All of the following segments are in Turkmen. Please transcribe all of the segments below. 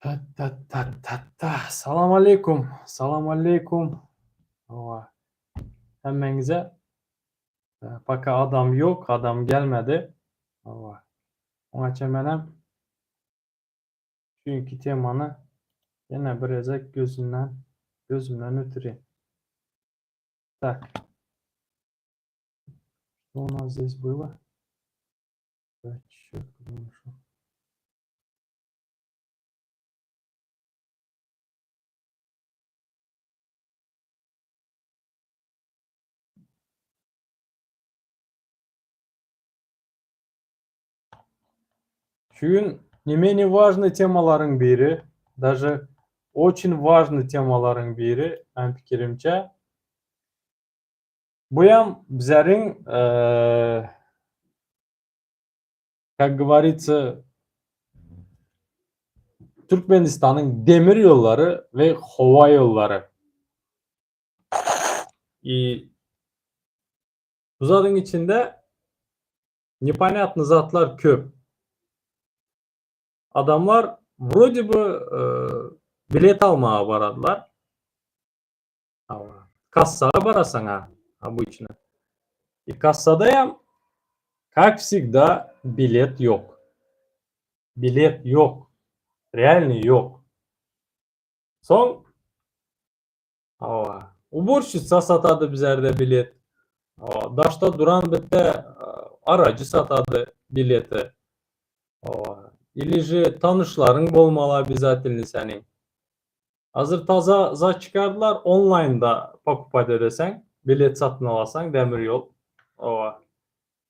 Ta-ta-ta-ta-ta. Salam aleýkum. Salam aleýkum. Hawa. Hemmäňize. Paka adam ýok, adam gelmedi. Hawa. Oňa çemenem çünki temany ýene bir gezek gözünden gözümden ötürin. Tak. Что у нас здесь было? Чёрт, куда он ушел? Şu gün ne menее важный temalaryň biri, даже очень важный temalaryň biri, meň pikirimçe, buyam bizleriň, как говорится, Türkmenistanyň demir ýollary we howa ýollary. I bu zadyň içinde neponýatny zatlar köp. Adamlar wrode by bilet almaga baradylar. Kassaga barasaň-a obyçno. I kassadaýam kak wsigda bilet ýok. Bilet ýok. Realnyý ýok. Soň hawa, uborşitsa satady bizerde bilet. Hawa, daşda duran bitte arajy satady bileti. Hawa, ili že tanyşlaryň bolmaly obýazatelnyý seniň. Hazir taza zat çykardylar onlaýnda pokupat edeseň, bilet satyn alasaň demir ýol, hawa,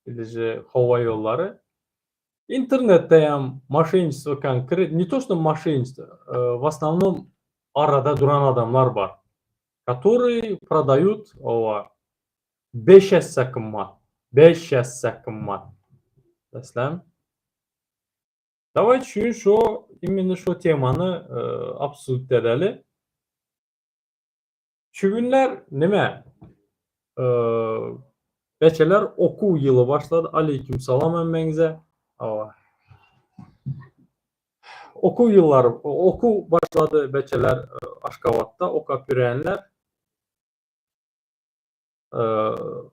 ili že howa ýollary. Internetdeýem moşenniçestvo konkret, ne to što moşenniçestvo, w osnovnom arada duran adamlar bar, kotoryý prodaýut, hawa, beş esse gymmat, beş esse gymmat. Meselem, Dawayte şu gün şo imенно şo temany obsudit edeli. Şu günler nime beçeler okuw ýyly başlady. Aleýkim salam hemmäňize. Hawa. Okuw ýyllary okuw başlady beçeler Aşgabatda okap ýörenler.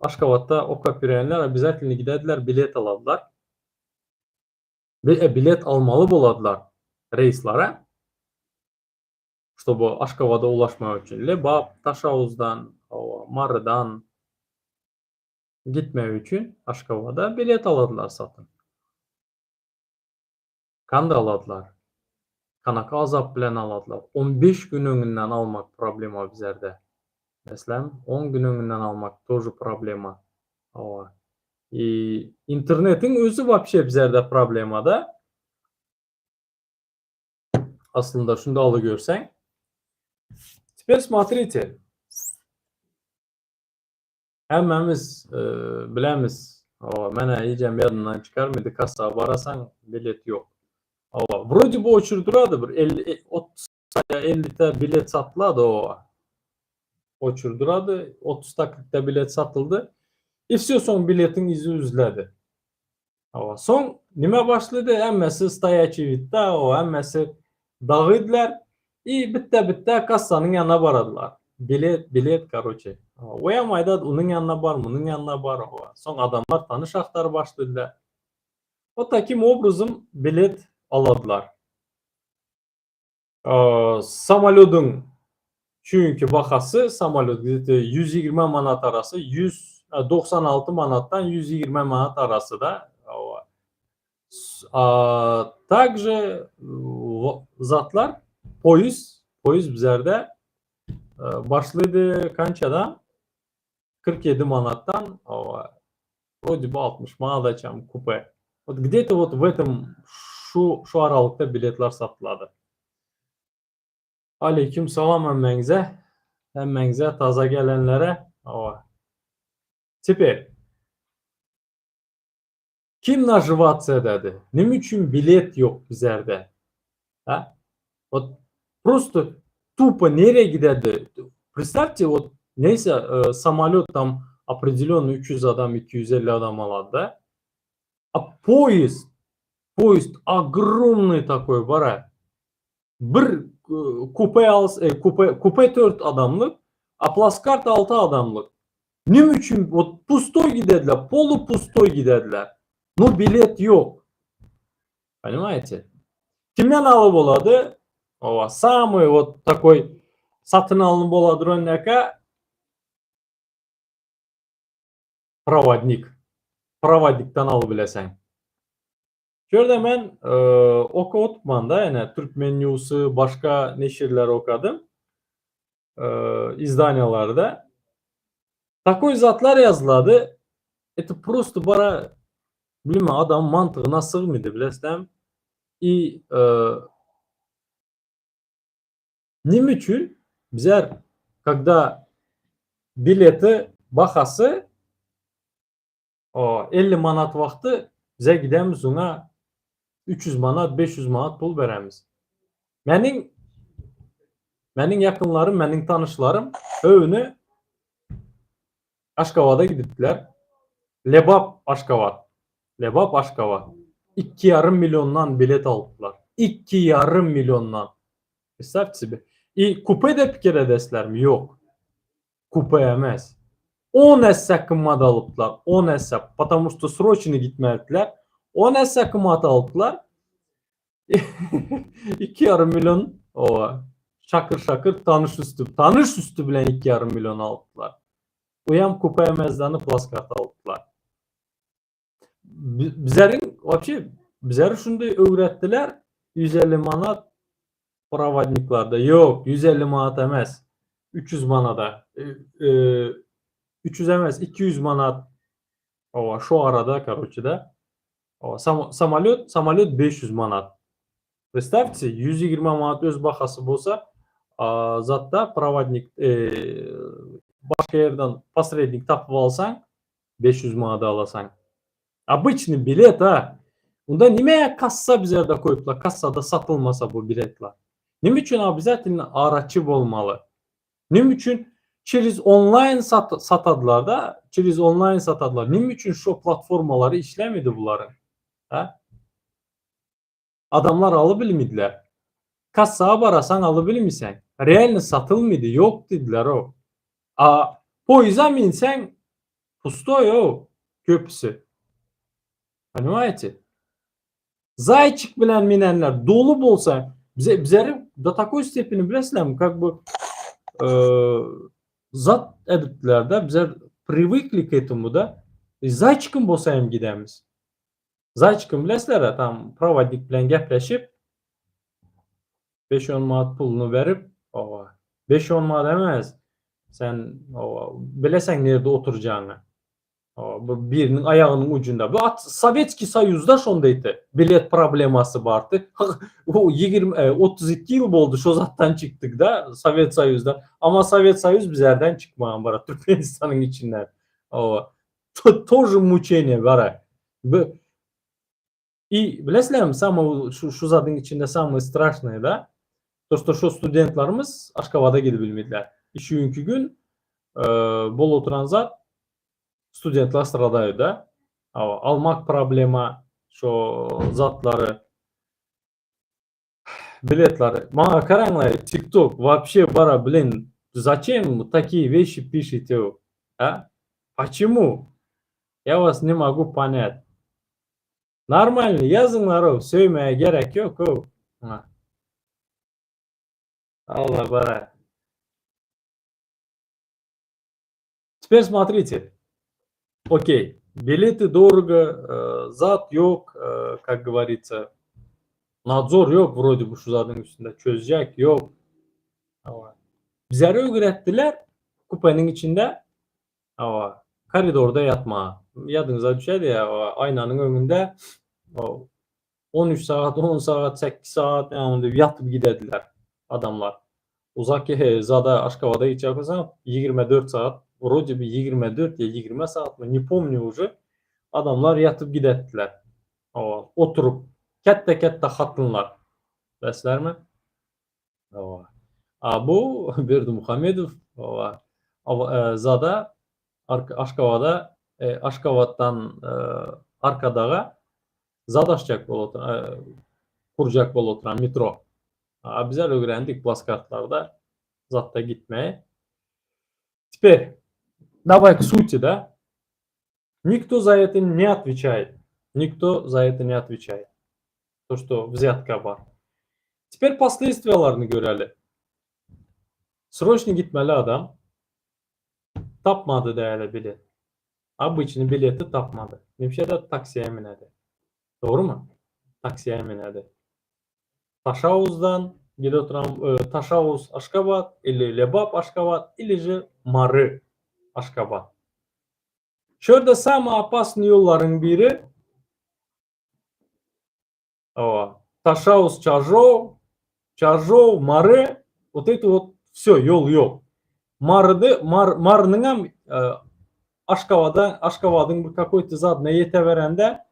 Aşgabatda okap ýörenler obýazatelno gidediler bilet aladylar. Bilet almaly boladylar reýslere, ştoby Aşgabada ulaşmak üçin. Lebap, Daşoguzdan, hawa, Marydan gitmek üçin Aşgabada bilet aladylar satyn. Kanda aladylar? Kanaka azap bilen aladylar. On beş gün öňünden almak problema bizlerde. Meselem, on gün öňünden almak тоже problema. Hawa. I internetiň özi wapşe bizlerde problemada. Aslynda şunda aly görseň. Teper smotrite. Hemmämiz e, bilemiz. Hawa, menä hijem ýadymdan çykarmady, kassa barasaň bilet ýok. Hawa, wrode bu oçur durady bir 50 30 ýa 50 ta bilet satylady owa. Oçur durady, 30 ta 40 ta bilet satyldy. I vse soň biletiň izi üzledi. Hawa, soň nime başlady? Hemmesi stoýaçiý widda, hawa, hemmesi dagydylar. I bitte-bitte kassanyň ýanyna baradylar. Bilet, bilet, karoçe. Oýam aýdady, unuň ýanyna bar, munuň ýanyna bar, hawa. Soň adamlar tanyş agtaryp başladylar. Wot takim obrazom bilet aladylar. Samolýodyň çünki bahasy samolýot gde-to 120 manat arasy, 196 manatdan 120 manat arasy da. A также zatlar poýuz, poýuz bizlerde başlydy kançadan? 47 manatdan, wrode by 60 manadaçam kupe. Wot gde-to wot w etom şu şu aralykda biletler satylady. Aleýkim salam hemmäňize. Hemmäňize taza gelenlere. Hawa. Teper. Kim naživasiýa ededi? Nime üçin bilet ýok bizerde? Ha? Wot prosto tupo nereye gidedi? Predstavte wot neyse samolýot tam opredelýonnyý 300 adam 250 adam alady da. A poýezd poýezd ogromnyý takoý bara. Bir kupe als, kupe, kupe 4 adamlyk, a plaskart 6 adamlyk. Nime üçin wot pustoý gidediler, polu pustoý gidediler. No bilet ýok. Понимаете? Kimden alyp bolady? Owa, samyý wot takoý satyn alynyp bola duran näka prowadnik. Prowadnikden alyp bileseň. Şu ýerde men okap oturmanda ýene Türkmen Newsy başga neşirleri okadym. Izdaniýalarda. Takoý zatlar ýazylady. Это prosto bara bilmän adamyň mantygyna sygmydy bilesdäm. I nime üçin bizler когда bileti bahasy 50 manat wagty bize gidemiz oňa 300 manat, 500 manat pul beremiz. Meniň meniň ýakynlarym, meniň tanyşlarym öwüni Aşgabada gidipdiler. Lebap Aşgabat. Lebap Aşgabat. 2,5 milliondan bilet alypdylar. 2,5 milliondan. Представьте себе. I kupede pikir edesizlermi? Ýok. Kupe emes. 10 esse gymmat alypdylar. 10 esse. Потому что sroçny gitmelidiler. 10 esse gymmat alypdylar. 2,5 million owa şakyr-şakyr tanyş üsti, tanyş üsti bilen 2,5 million alypdylar. Oýam kupe emesdany plaskart alypdylar. Bizleriň вообще bizleri şunday öwretdiler 150 manat prowadniklarda ýok 150 manat emes 300 manada 300 emes 200 manat owa şu arada karoçe da owa samolýot samolýot 500 manat Представьте 120 manat öz bahasy bolsa zatda prowadnik başga ýerden posrednik tapyp alsaň 500 manada alasaň. Obyçny bilet a. Unda nime kassa bizlerde koýuplar, kassada satylmasa bu biletler. Nime üçin obязательно araçy bolmaly? Nime üçin через onlaýn sat satadylar da, через onlaýn satadylar. Nime üçin şo platformalary işlemedi bularyň? Ha? Adamlar alybilmidiler. Kassaga barasaň alybilmiseň. Realny satylmydy, ýok diýdiler-ow. A poýeza minseň pustoý-ow köpüsi. Ponimaýete? Zaýçik bilen minenler doly bolsa, bize bizleri do takoý stepeni bilesizlermi, kak by zat edipdiler-de, bizler priwykli k etomu da. Zaýçikim bolsa hem gidemiz. Zaýçikim bilesizler-ä, tam prowadnik bilen gepleşip, beş-on manat puluny berip, owa, beş-on manat emes, sen, owa, bileseň nirde oturjagyňy. Owa, bu biriniň aýagynyň ujunda. Bu at Sowetskiý Soýuzda şondaýdy, bilet problemasy bardy. O 20, 32 ýyl boldy şo zatdan çykdyk-da, Sowet Soýuzdan. Amma Sowet Soýuz bizlerden çykmagan bara, Türkmenistanyň içinden. Owa. Тоже muçeniýe bara. Bu I bilesizlermi samyý şu şu zadyň içinde samyý straşnyý da to što şo studentlarymyz Aşgabada gidip bilmediler. I şu günki gün bolup oturan zat studentler stradaýar da. Almak problema şo zatlary biletleri. Maňa garaňlaý TikTok вообще bara blin зачем такие вещи пишете а? Почему? Я вас не могу понять. Normalny ýazyňlarow söýmäge gerek ýokow. Alla bara. Теперь смотрите. Okey, bilety dorogo, zat ýok, как говорится, nadzor ýok wrode bu şu zadyň üstünde, çözjek ýok. Bizleri öwretdiler kupeniň içinde Hawa, koridorda ýatma. Ýadyňyza düşer ýa, aýnanyň öňünde 13 sagat, 10 sagat, 8 sagat ýa ýatyp gidediler adamlar. Uzak zada Aşgabada gitjek bolsaň 24 sagat, wrode bi 24 ýa 20 sagatmy, ne pomnyu uje, adamlar ýatyp gidetdiler. Hawa, oturyp, kätde-kätde hatynlar. Bilesizlermi? Hawa. A bu Berdimuhamedow hawa zada Aşgabada Aşgabatdan Arkadaga zat açjak bolup oturan, gurjak bolup oturan metro. A bizler ögrendik plaskartlarda zatda gitmeyi. Теперь давай к сути, да? Никто за это не отвечает. Никто за это не отвечает. То, что взятка bar. Теперь последствияlaryny göreli. Sroçny gitmeli adam tapmady däli bilet. Obyçny bileti tapmady. Nemşede taksiýa münedi. Dogrumy? Taksiýa münedi. Taşauzdan gidip oturan Taşauz Aşgabat ili Lebap Aşgabat ili же Mary Aşgabat. Şu ýerde samyý opasnyý ýollaryň biri Hawa, Taşauz Çarjow, Çarjow Mary, вот это вот всё ýol ýok. Marydy, Mar, Marynyňam Aşgabada, Aşgabadyň bir kakoý-to zadyna ýeteberende,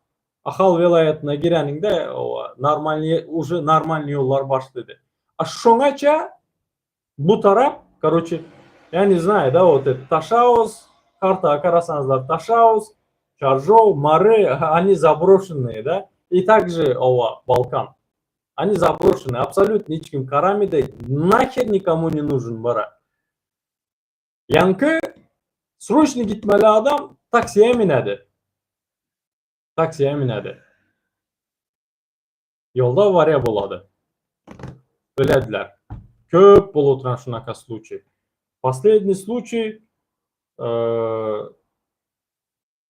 Ahal welaýatyna gireniňde, hawa, normalnyý, uje normalnyý ýollar başlady. A şoňaça bu tarap, karoçe, ýa ne znaýu, da, wot et Taşauz, kartaga garasaňyzlar Taşauz, Çarjow, Mary, oni zabroşennyý, da, i tak že, hawa, Balkan. Oni zabroşennyý, absolýutno hiç kim garamydy, naher nikomu ne нужен bara. Ýaňky sroçny gitmeli adam taksiýa münedi. Taksiýa münedi. Ýolda awariýa bolady. Ölediler. Köp bolup oturan şunaka sluçiý. Posledniý sluçiý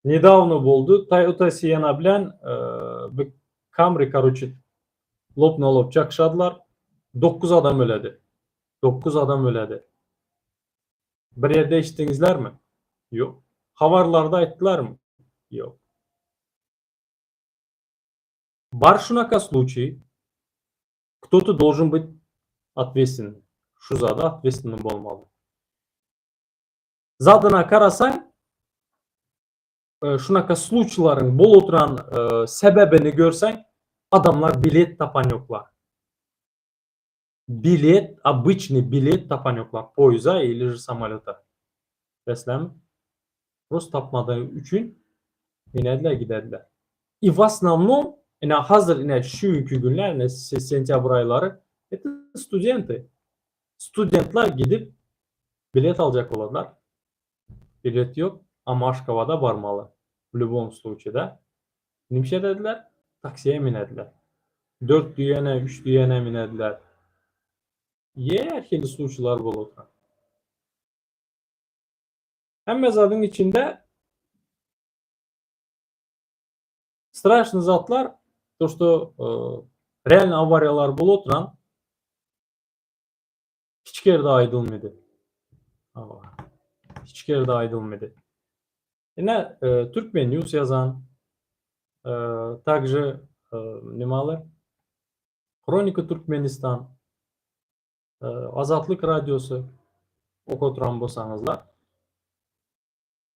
nedawno boldy. Toyota Sienna bilen bir Camry karoçe lop-na-lop çakyşadylar. 9 adam öledi. 9 adam öledi. Bir ýerde eşitdiňizlermi? Ýok. Habarlarda aýtdylarmy? Ýok. Bar şunaka sluçiý, кто-то должен быть otvetstvennyý. Şu zada otvetstvennyý bolmaly. Zadyna garasaň, şunaka sluçilaryň bolup oturan sebäbini görseň, adamlar bilet tapanýoklar. Bilet, obyçnyý bilet tapanýoklar poýeza ili же samolýota. Bilesizlermi? Prosto tapmadygy üçin inediler gidediler. I w osnownom ine hazir ine şu günki günler ine sentýabr aýlary это studenty. Studentler gidip bilet aljak boladylar. Bilet ýok, amma Aşgabada barmaly w lýubom sluçe da. Nimşe edediler? Taksiýa minediler. Dört düýene, üç düýene minediler. Her hili sluçiler bolup oturan. Hemme zadyň içinde straşny zatlar to što realno awariýalar bolup oturan hiç ýerde aýdylmady. Hiç ýerde aýdylmady. Ine Türkmen News ýazan, также nimalar Hronika Türkmenistan, Azatlyk Radiosy okap oturan bolsaňyzlar.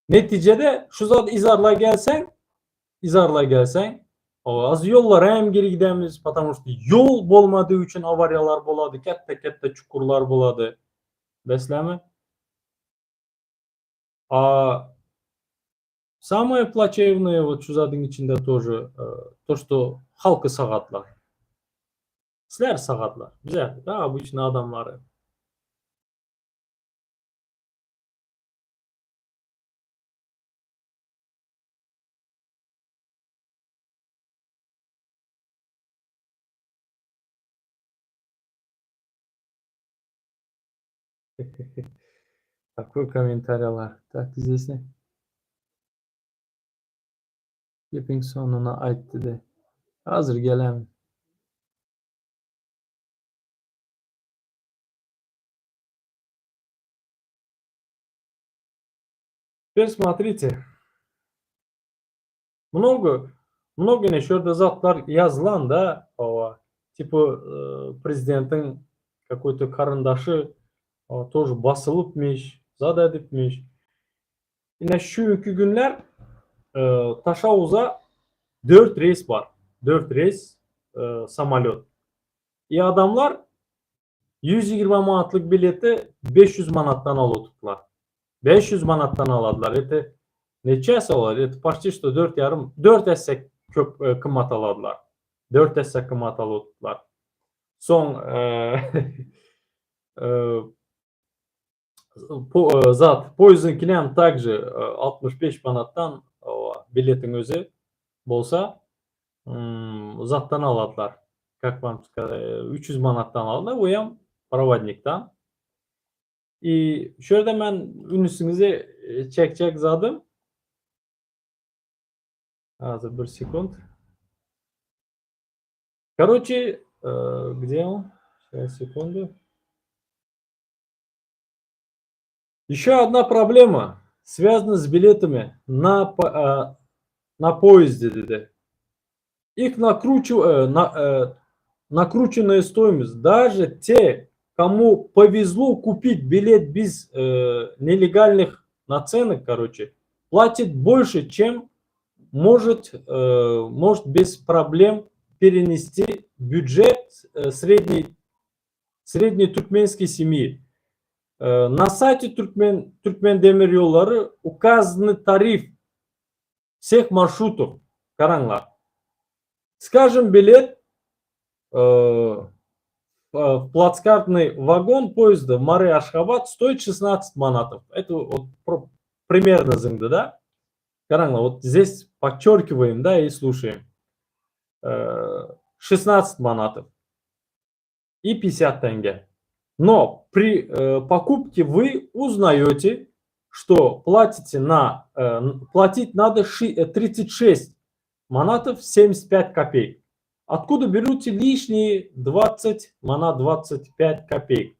Netijede şu zat yzarlay gelseň, yzarlay gelseň, az ýollara hem geri gidemiz, потому что ýol bolmadygy üçin awariýalar bolady, kätde-kätde çukurlar bolady. Beslämi? A samое plaçewnoe вот şu zadyň içinde тоже то, что halky sagatlar. Sizler sagatlar. Bizler, da, обычный adamlary. Такой kommentariýalar. Tak, здесь ne? Gepiň sonuny aýtdy-de. Hazir gelem. Теперь смотрите. Много, много ine şu ýerde zatlar ýazylan da, hawa, tipa prezidentiň kakoý-to garyndaşy тоже basylypmyş, zat edipmiş. Ine şu günki günler Taşauza dört reýs bar. Dört reýs samolýot. I adamlar 120 manatlyk bileti 500 manatdan alyp oturdylar. 500 manatdan aladylar. Eti neçe esse bolar? Eti paçti şto dört ýarym, dört esse köp gymmat aladylar. Dört esse gymmat alyp oturdylar. Soň zat poýezdiňkinem также 65 manatdan biletiň özi bolsa zatdan aladylar. Как вам сказать, 300 manatdan aladylar, oýam prowadnikdan. I şu ýerde men ünsüňizi çekjek zadym Hazır bir sekund. Короче, где он? Сейчас, секунду. Еще одна проблема связана с билетами на поезде diýdi. Их накрученная стоимость. Даже те, кому повезло купить билет без нелегальных наценок, короче, платит больше, чем может без проблем перенести бюджет средней туркменской семьи. На сайте Türkmen Demir Ýollary указаны тариф всех маршрутов. Garaňlar. Скажем, билет в плацкартный вагон поезда Мары-Ашхабад стоит 16 манатов. Это вот примерно zyňdy, да? Garaňlar, вот здесь подчеркиваем, да, и слушаем. 16 манатов и 50 тенге. Но при покупке вы узнаете, что платить надо 36 манатов 75 копеек. Откуда берете лишние 20 манат 25 копеек?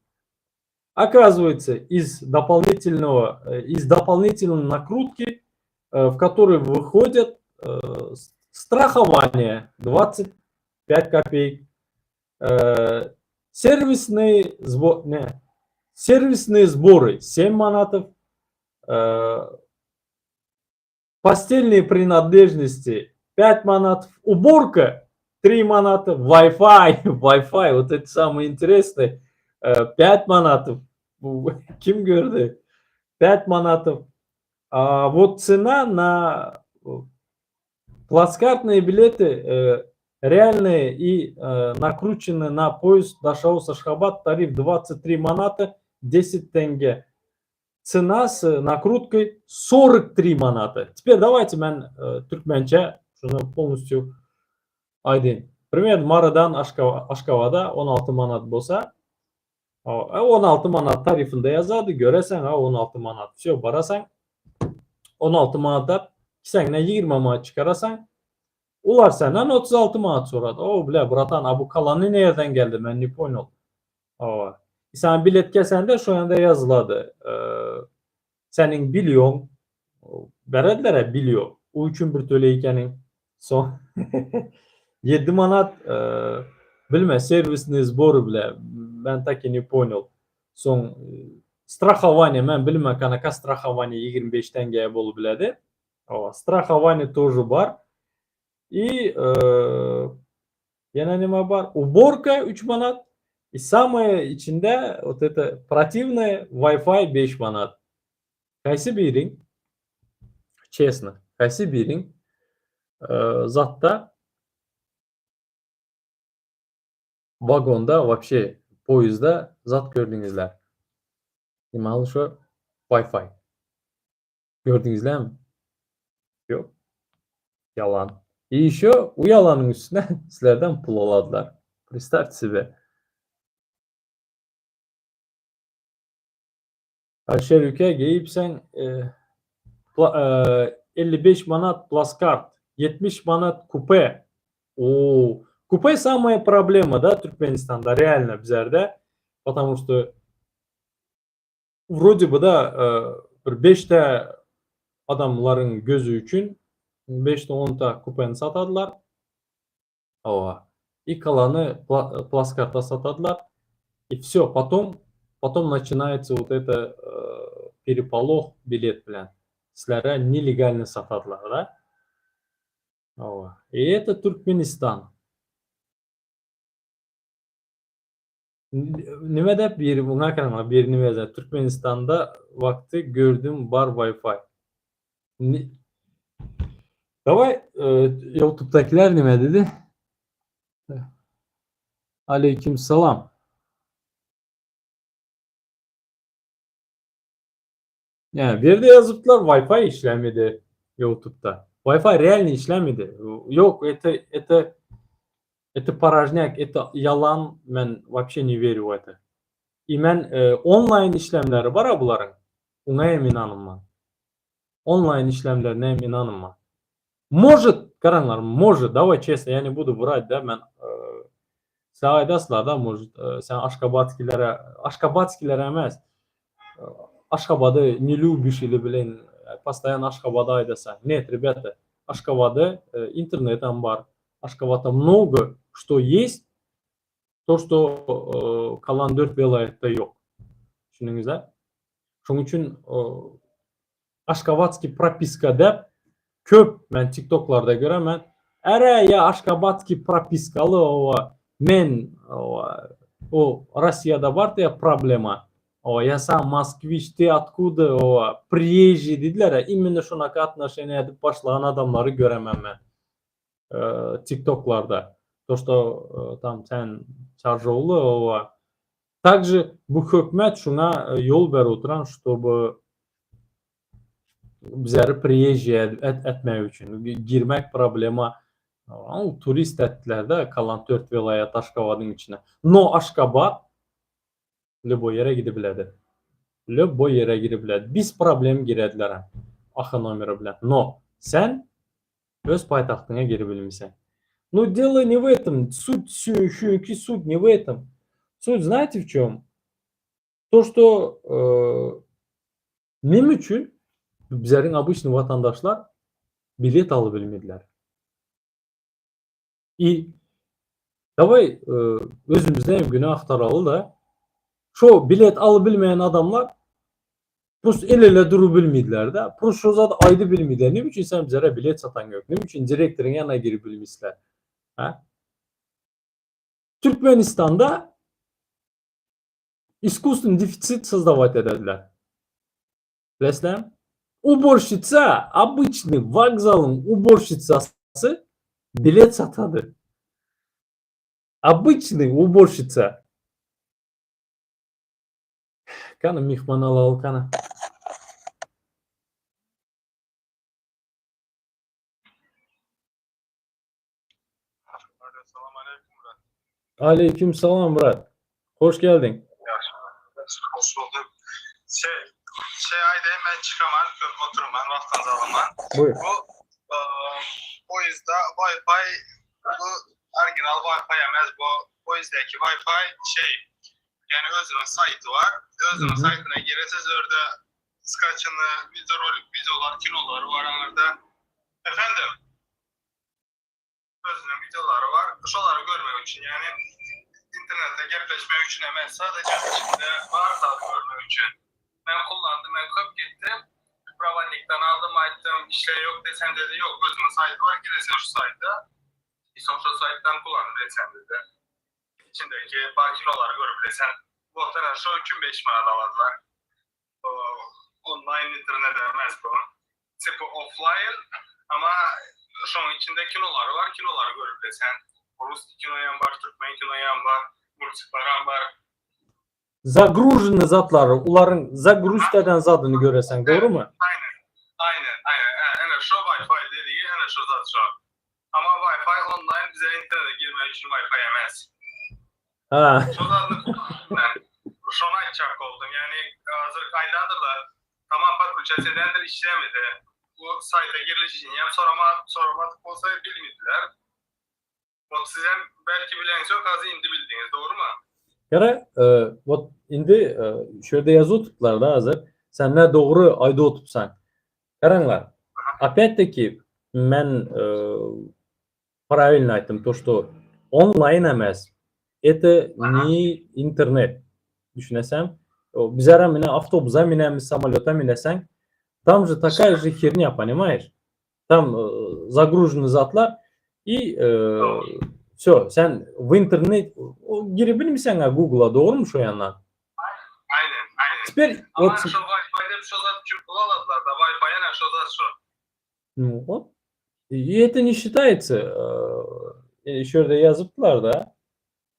Оказывается, из дополнительной накрутки, в которой выходят страхование 25 копеек, не, сервисные сборы 7 манатов, постельные принадлежности 5 манатов, уборка 3 маната, Wi-Fi, Wi-Fi, вот это самое интересное, 5 манатов. Kim gördi? 5 манатов. А вот цена на плацкартные билеты реальные и накрученные на поезд Дашогуз Ашхабад тариф 23 маната 10 тенге. Цена с накруткой 43 маната. Теперь давайте men türkmençe şuny полностью aýdaýyn. Пример Marydan Aşgabada 16 manat bolsa, 16 manat tarifinde ýazady, görersiň, ha 16 manat. Все, barasaň 16 manatda kisäňden 20 manat çykarasaň, olar senden 36 manat sorady. O, бля, братан, а bu galany nireden geldi? Men не понял. O. Sen bilet kesende şu ýanda ýazylady. Seniň bilýoň berediler bilýo. O üçin bir töle ekeniň. Soň 7 manat bilme сервисные сборы, бля. Men так и не понял. Soň страхование, men bilme kanaka страхование 25 tenge bolup biledi. O, страхование тоже bar. И ýene näme bar? Уборка 3 manat. И самое içinde вот это противное Wi-Fi 5 manat. Haýsy biriň? Честно, haýsy biriň zatda vagonda вообще poýezdda zat gördüňizler? Näme şu Wi-Fi. Gördüňizlermi? Ýok. Ýalan. И еще u ýalanyň üstüne sizlerden pul aladylar. Представьте себе. Alişer ülke geýipseň 55 manat plaskart, 70 manat kupe. O, kupe самая проблема, да, Türkmenistanda реально bizlerde. Потому что вроде бы да bir 5-te adamlaryň gözi üçin 5-te 10-ta kupeni satadylar. Owa. И galany plaskarta satadylar. И все, потом начинается вот это переполох bilet bilen. Sizlere нелегально satadylar, да? Owa. И это Türkmenistan. Näme diýip biri muňa garaň bir näme ýazar. Türkmenistanda wagty gördüm bar Wi-Fi. Давай YouTube'dakiler näme diýdi? Aleýkim salam. Ýa, bir ýerde ýazypdylar Wi-Fi işlemedi YouTube'da. Wi-Fi realny işlemedi. Ýok, это это это porajnyak, это ýalan, men вообще не верю в это. I men onlaýn işlemleri bar-a bularyň, oňa hem ynanynman. Onlaýn işlemlerine hem ynanynman. Может, garaňlar, может, давай честно, я не буду врать, да, men Size aýdaslar-da, может, sen aşgabatskilere, aşgabatskilere emes, Aşgabady ne любишь ili bilen postoýanno Aşgabady aýdasaň. Нет, ребята, Aşgabada internetem bar, Aşgabatda mnogo что есть, to что kalan dört welaýatda ýok. Düşündiňiz-ä? Şonuň üçin Aşgabatskiý propiska däp köp men tiktoklarda göremen. Ärä ýa aşgabatskiý propiskaly owa men owa o Rossiýada bar diýä problema. Owa ýa sam moskwiç ty otkuda owa priýežžiý diýdiler imенно şunaka atnoşeniýa edip başlagan adamlary göremen men tiktoklarda. To što tam sen çarjowly owa Также bu hökümet şuňa ýol berip oturan, ştoby bizleri priýežžiý etmek üçin. Girmek problema turist etdiler-de kalan dört welaýat Aşgabadyň içine. No Aşgabat lýuboý ýere gidip biledi. Lýuboý ýere girip biledi. Biz problem girediler AH nomeri bilen. No sen öz paýtagtyňa girip bilmeseň. No delo ne w etom, sut şuňki sut ne w etom. Sut znaýte w çom? To što neme üçin bizleriň obyçnyý watandaşlar bilet alyp bilmediler. I daway özümizden hem güne agtaraly-da. Şo bilet alyp bilmeýän adamlar prosto el-ele durup bilmediler-de. Prosto şo zady aýdyp bilmediler. Neme üçin sen bizlere bilet satan ýok? Neme üçin direktoryň ýanyna girip bilmisler? Ha? Türkmenistanda iskusstweniý defitsit sozdawat edediler. Bilesizlermi? Uborşitsa, obyçnyý wokzalyň uborşitsasy bilet satady. Obyçnyý uborşitsa. Kany myhman alaly kany. Aleýkum salam brat. Hoş geldiň. Hoş bulduk. Şey, şey aýdaýyn men çykaman, köp oturman, wagtyňyzy alaman. Buyur. Bu poýezdda Wi-Fi bu original Wi-Fi emes bu poýezdäki Wi-Fi şey, ýani özüniň saýty bar. Özüniň saýtyna giresiz, orada skaçany wideorolik, wideolar, kinolar bar aňyrda. Efendim? Özüniň wideolary bar. Şolary görmek üçin, ýagny internetde gepleşmek üçin emes, sadece içinde bar zady görmek üçin. Men kullandym, men köp gitdim. Prowadnikden aldym, aýtdym, işleýär ýok desem dedi, ýok özüniň saýty bar, giresen şu saýta. I soň şo saýtdan kullanyp bilesen dedi. Içindeki bar kinolary görüp bilesen. Wagtana şo üçin 5 manat aladylar. Onlaýn internet emes bu. Tipi offlaýn, amma şoň içinde kinolary bar, kinolary görüp bilsen. Rus kinoýam bar, türkmen kinoýam bar, multiklaram bar. Zagrujeny zatlary, ularyň zagruzka eden zadyny göreseň, dogrymy? Aýnen, aýnen, aýnen. Ene şo Wi-Fi dedigi, ene şo zat şo. Amma Wi-Fi onlaýn bize internete girmek üçin Wi-Fi emes. Ha. Şo zadyny men şony aýtjak boldum. Ýagny hazir aýdandyrlar. Tamam podключать edendir işlemedi. Bu saýta giriliş üçin ýa sorama soramadyk bolsa bilmediler. Wot sizem belki bileňzok hazir indi bildiňiz dogrymy? Gara, wot indi şu ýerde ýazyp oturdylar-da hazir. Sen nä dogry aýdyp oturpsaň. Garaňlar. Opýat-taki men Правильно aýtdym to što onlaýn emes это ne internet düşünesem bizerem mine awtobusa minemiz samolýota mineseň tam же такая же херня понимаешь tam zagrujeny zatlar i все sen w internet girip bilmiseň googla dogrymy şo ýandan Aynen, aynen. Teper Ama şo Wi-Fi-de şo zat üçin pul aladylar da Wi-Fi ene şo zat şo. Ну вот. И это не считается. Şu ýerde ýazypdylar da.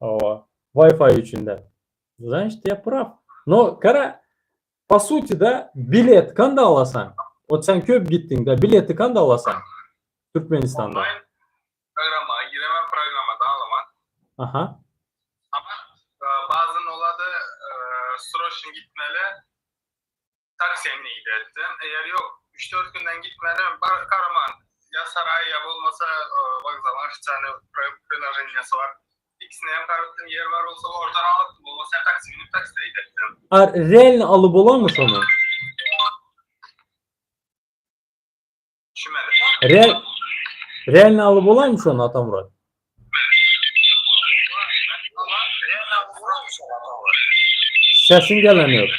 Hawa, Wi-Fi üçin däl. Значит, я прав. Но, gara, po suti da bilet kanda alasaň? Ot sen köp gitdiň da, bileti kanda alasaň? Türkmenistanda. Online programma giremem programmada alaman. Aha. Ama e, bazen oladı e, sroçny gitmeli. Taksiýemle gidetdim. Eger ýok, üç-dört günden gitmedim, bar Karaman, ýa Saraý, ýa bolmasa wokzalyň ofitsialnyý priloženiýasy bar. Ikisini hem garatdym, ýer bar bolsa oradan alypdym, bolmasa hem taksi münüp takside gidetdim. A realny alyp bolarmy şony? Düşünmedim. Real realny alyp bolarmy şony Atamyrat? Sesiň gelenok.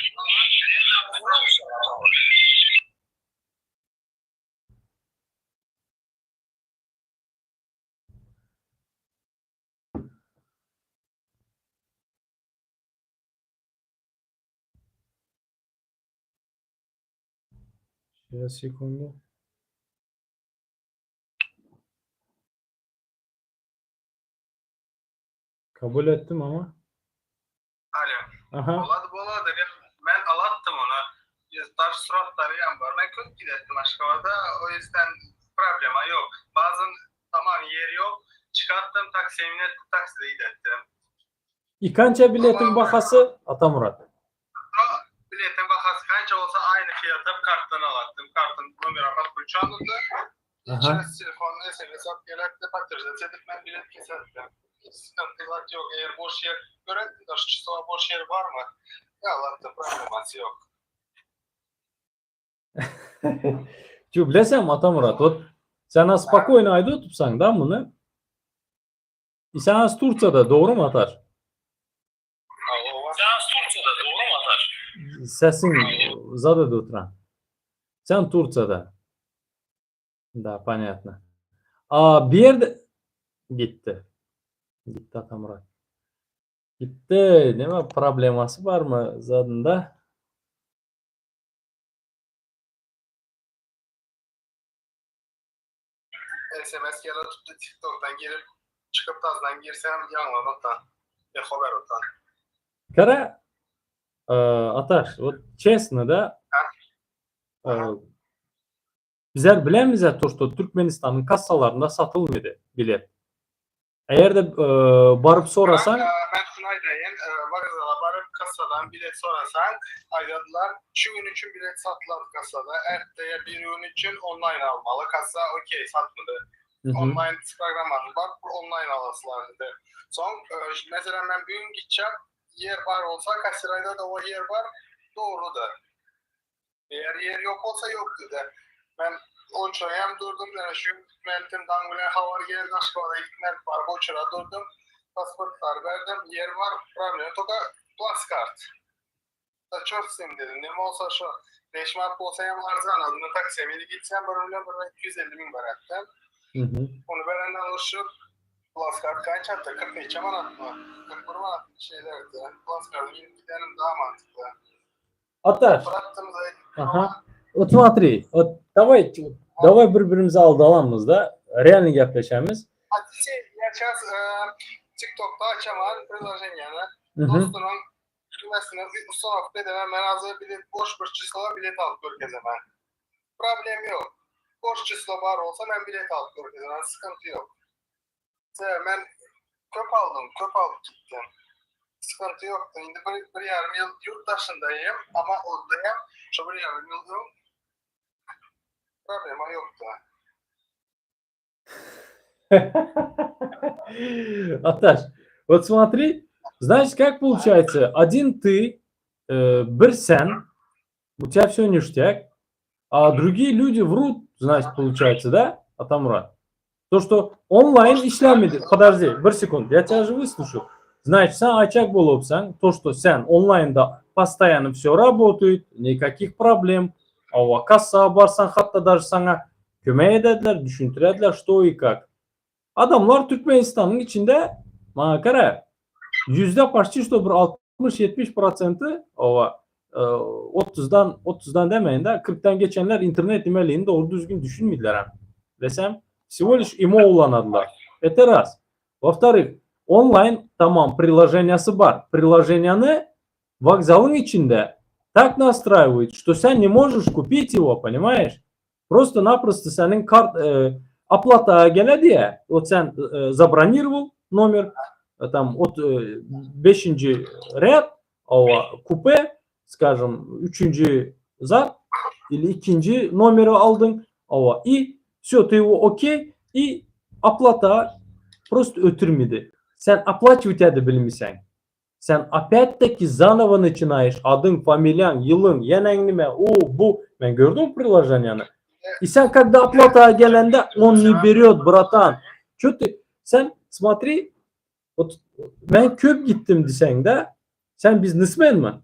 Сейчас, sekundu. Kabul etdim ama. Alo. Aha. Bolady bolady. Men alatdym ony. Daş suratlary hem bar. Men köp gidetdim Aşgabada. O yüzden problema yok. Bazen tamam yer yok. Çıkarttım taksiye minettim takside gidettim. Ikança biletin bahasy Atamyrat? Biletin bahasy kança bolsa aýny fiýata kartdan alatdym. Kartyn nomeri pul çalyndy. Içine telefon SMS alyp gelerdi, podtwierdzać edip men bilet keserdim. Hiç sıkıntı zat ýok. Eger boş ýer göretdim da şu çysla boş ýer barmy? Ýa alatdy problemasy ýok. Şu bilesem Atamyrat, ot sen az spokojno aýdyp otursaň da muny. Sen az Tursiýada dogrymy Ataş? Sesiň zada oturan. Sen Tursiýada. Da, ponýatno. A bir ýerde gitdi. Gitdi Atamyrat. Gitdi. Näme problemasy barmy zadynda? SMS gelip tutdy TikTokdan girip çykyp tazdan girsem ýaňlanokda. Eho berip otan. Kara Ataş, вот честно, да, bizler bilemizä to, что Türkmenistanyň kassalarynda satylmady bilet. Eger-de baryp sorasaň. Men şuny aýdaýyn, wokzala baryp kassadan bilet sorasaň, aýdadylar, şu gün üçin bilet satylar kassada, erteye bir gün üçin onlaýn almaly, kassa okey satmady. Onlaýn programmany bar, onlaýn alasylar diýdi. Soň, meselem men bu gün gitjek, ýer bar bolsa, kassirayda-da o ýer bar, dogrudyr. Eger ýer ýok bolsa ýok diýdi. Men uçraýam durdum, ýöne şu gün gitmelidim, daň bilen habar geldi, Aşgabada gitmeli, baryp uçra durdum. Pasportlary berdim, ýer bar, problem toka plaskart. Da çort s nim dedim, neme bolsa şo, 5 manat bolsa hem arzan, azyndan taksiýa mini gitsem bir milyon bir 250 müň berätdim. Ony berenden alşyp, plaskart kançatdy, 40 neçe manatmy, 41 manat şeýlerdi. Plaskardy minip gidenim daha mantykly. Ataş. Aha. Вот смотри, вот давай, давай bir-birimizi aldalamyz-da, realny gepleşemiz. Я сейчас TikTokda açaman priloženiýany. Dostunyň düwmesine ustanowka edemän, men hazir bilet boş bir çysla bilet alyp görkezemen. Problem ýok. Boş çysla bar bolsa men bilet alyp görkezemen, sıkynty ýok. Sebäbi men köp aldym, köp alyp gitdim. Sıkynty ýokdy. Indi bir, bir ýarym ýyl ýurt daşyndaýym, amma onda hem şo bir ýarym ýyl öň problema ýokdy. Ataş, вот смотри, значит, как получается, один ты, bir sen, у тебя все ништяк, а другие люди врут, значит, получается, да, Атамурат? То, что онлайн işlemedi. Подожди, bir sekund, я тебя же выслушаю. Значит, sen aýtjak bolupsaň, то, что sen onlaýnda постоянно все работает, никаких проблем, Hawa, kassa barsaň, hatda даже saňa kömek ederdiler, düşündirerdiler, что и как. Adamlar Türkmenistanyň içinde, maňa gara, ýüzde почти что bir 60-70 prosenti, hawa, 30-dan, 30-dan demeýin-de, 40-dan geçenler internet nimeligini dogry düzgün düşünmediler hem. Desem, всего лишь imo ulanadylar. Это раз. Во-вторых, Onlaýn tamam priloženiýasy bar. Priloženiýany wokzalyň içinde tak nastraýiwaýut, что sen ne możeş kupit ýego, ponimaýeş? Prosto naprosto seniň kart oplata gele diýä. Wot sen zabronirowal nomer, tam ot beşinji rýad, owa kupe, skažem, üçünji zat ili ikinji nomeri aldyň, owa i wsё, ty ýego okey i oplata prosto ötürmedi. Sen oplaçiwat ede bilmeseň. Sen opýat-taki zanowo naçinaýeş, adyň, familiýaň, ýylyň, ýeneň nime, u, bu, men gördüm priloženiýany. I sen kogda oplataga gelende on ne berýot, bratan. Ço ty, sen smotri, wot men köp gitdim diseňde, sen biznesmenmi?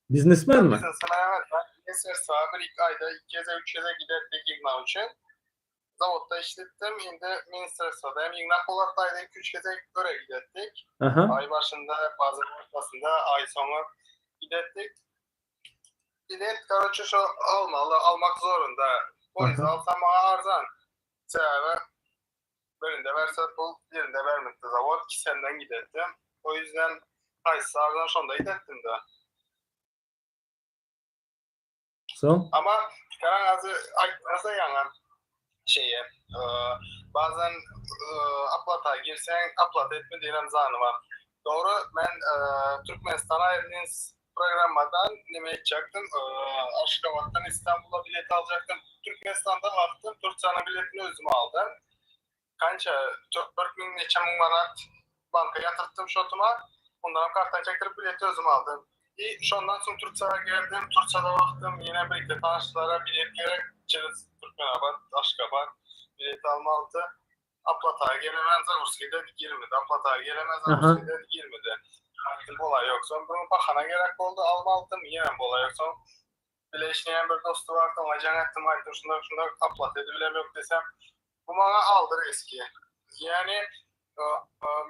Biznesmenmi? Biznesmen evet, ben ministerstwa bir iki aýda iki gezek, üç gezek giderdik ýygnak üçin. Zawodda işletdim. Indi ministerstwada hem ýygnak bolardy aýda iki-üç gezek öre gidetdik. Aý başynda, bazen ortasynda, aý soňy gidetdik. Bilet, karoçe, şo almaly, almak zorunda. Poýezd alsam maňa arzan. Sebäbi birinde berse pul, birinde bermekde zawod, kisenden gidetdim. O ýüzden haýsysy arzan şonda gidetdim-de. Soň? Ama garaň azy aýtmasa ýaňa şeýe bazen oplata girseň oplata etme diýen zany bar. Dogry men Türkmenistan Airlines programmadan neme etjekdim Aşgabatdan Istanbula bilet aljakdym. Türkmenistanda wagtym Türkiýäniň biletini özüm aldym. Kança 4000 neçe müň manat banka ýatyrtdym şotuma. Ondanam kartdan çekdirip bileti özüm aldym. I şondan soň Türkiýä geldim. Türkiýede wagtym ýene birki tanyşlara bilet gerek. Çerez Türkmenabat, Aşgabat bilet almalydy. Oplataga gelemen Zagurskide girmedi. Oplataga gelemen Zagurskide girmedi. Aýtdym bolaý ýok. Soň bir bahana gerek boldy almalydym. Ýenem bolaý ýok. Soň bile işleýän bir dosty bardy oňa jaň etdim aýtdym şundak şundak oplata edibilem ýok desem Bu maňa aldy riski. Ýani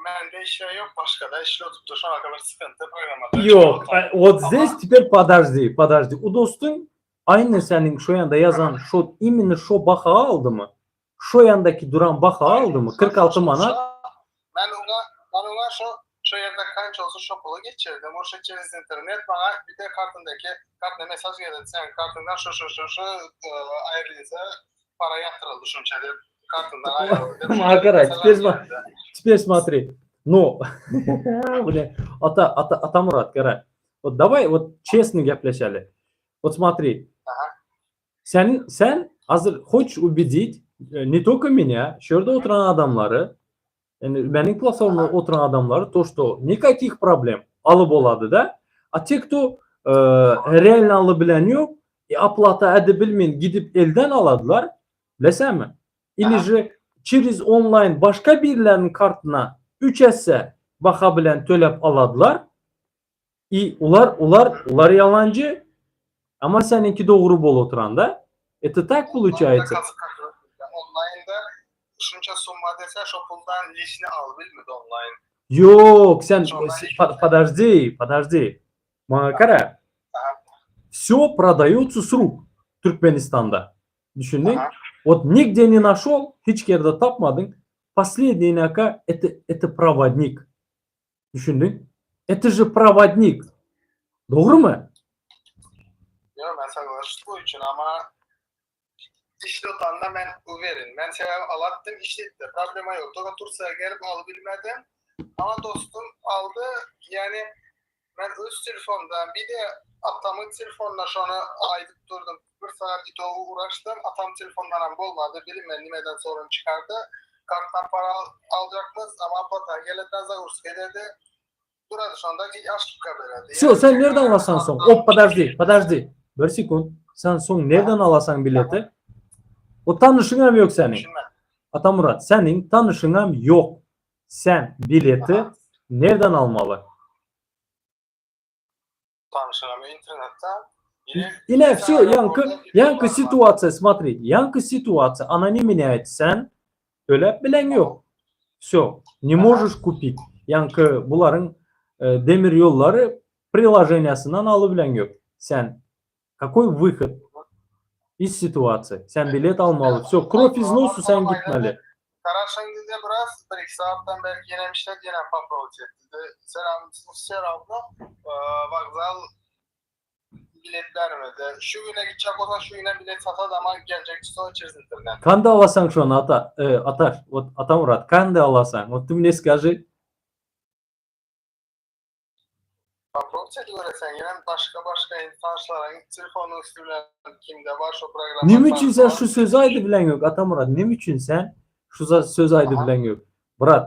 mende işle ýok başgada işle otupdyr şonaka bir sykynty programmada. Ýok, wot zdes teper podajdi, podajdi. U dostuň aýny seniň şo ýanda ýazan şo imенно şo baha aldymy? Şo ýandaki duran baha aldymy? 46 manat. Men oňa men oňa şo şo ýerde kança bolsa şo puly geçirdim. Oşa çerez internet maňa bir de kartymdaki kartyna mesaj geldi sen kartyňdan şo şo şo şo aýrylsa para ýatyryldy şunça diýip kartyndan aýryldy diýip. Maňa gara, teper teper смотри. Ну, бля, ata ata Atamurat gara. Вот давай вот честно gepleşeli. Вот смотри. Sen sen hazır хочешь убедить e, не только меня, şu ýerde oturan adamlary, yani meniň platformada oturan adamlary то, что никаких проблем alyp bolady da. A те, кто e, реально alyp bilen ýok, e, оплата edip bilmeýin gidip elden aladylar, bilesenmi? Ili же через onlaýn başga birileriniň kartyna 3 esse baha bilen töläp aladylar. I ular ular ular ýalanjy, amma seniňki dogry bolup oturanda. Это tak получается. Onlaýnda şunça summa dese şo puldan lişni al bilmedi onlaýn. Ýok, sen podожди, podожди. Maňa gara. Все продается с рук Türkmenistanda. Düşündiň? Вот nigde ne našol, hiç ýerde tapmadyň. Последний naka это это проводник. Düşündiň? Это же проводник. Dogrymy? Ýok, men soglashdy bu üçin, ama işletanda men uwerin. Men sebäbi alatdym, işletdi. Problema ýok. Toga Tursiýa gelip alyp bilmedim. Ama dostum aldy. Ýani men öz telefondan bir-de atamyň telefonuna şony aýdyp durdum. Bir sagat itogy uraşdym. Atam telefondanam bolmady. Bilinmän nimeden sorun çykardy. Kartdan para aljakmyz, ama oplata gelenden zagurska ededi. Durady şonda aşypka beredi. Vsyo, sen nereden alasan soň? Op, podожди, podожди. Bir sekund. Sen soň nereden alasan bileti? O tanyşyňam ýok seniň. Atamurat, seniň tanyşyňam ýok. Sen bileti nereden almaly? Tanyşyňam internetde. Ine, vsyo, ýaňky, ýaňky situasiýa, smotri, ýaňky situasiýa, ona ne menýaýt, sen töläp bileň ýok. Vsyo, ne możeş kupit. Ýaňky bularyň e, demir ýollary priloženiýasyndan alyp bileň ýok. Sen kakoý wyhod iz situasiýa? Sen bilet almaly. Vsyo, krow iz nosu sen gitmeli. Garaşyň diýdi biraz, bir-iki sagatdan belki ýenem işledi, ýenem poprawit et diýdi. Selam, wse rawno wokzal bilet bermedi. Şu güne gitjek bolsaň şu güne bilet satady ama geljek çyslo çerez internet. Kanda alasaň şony ata, Ataş, wot Atamyrat, kanda alasaň, wot ty mne skaži. Poprawit et göresen, ýenem başga başga indi tanyşlaryň telefonyň üsti bilen kimde bar şo programma. Neme üçin sen şu sözi aýdybileňok Atamyrat, neme üçin sen şu sözi aýdybileňok? Brat,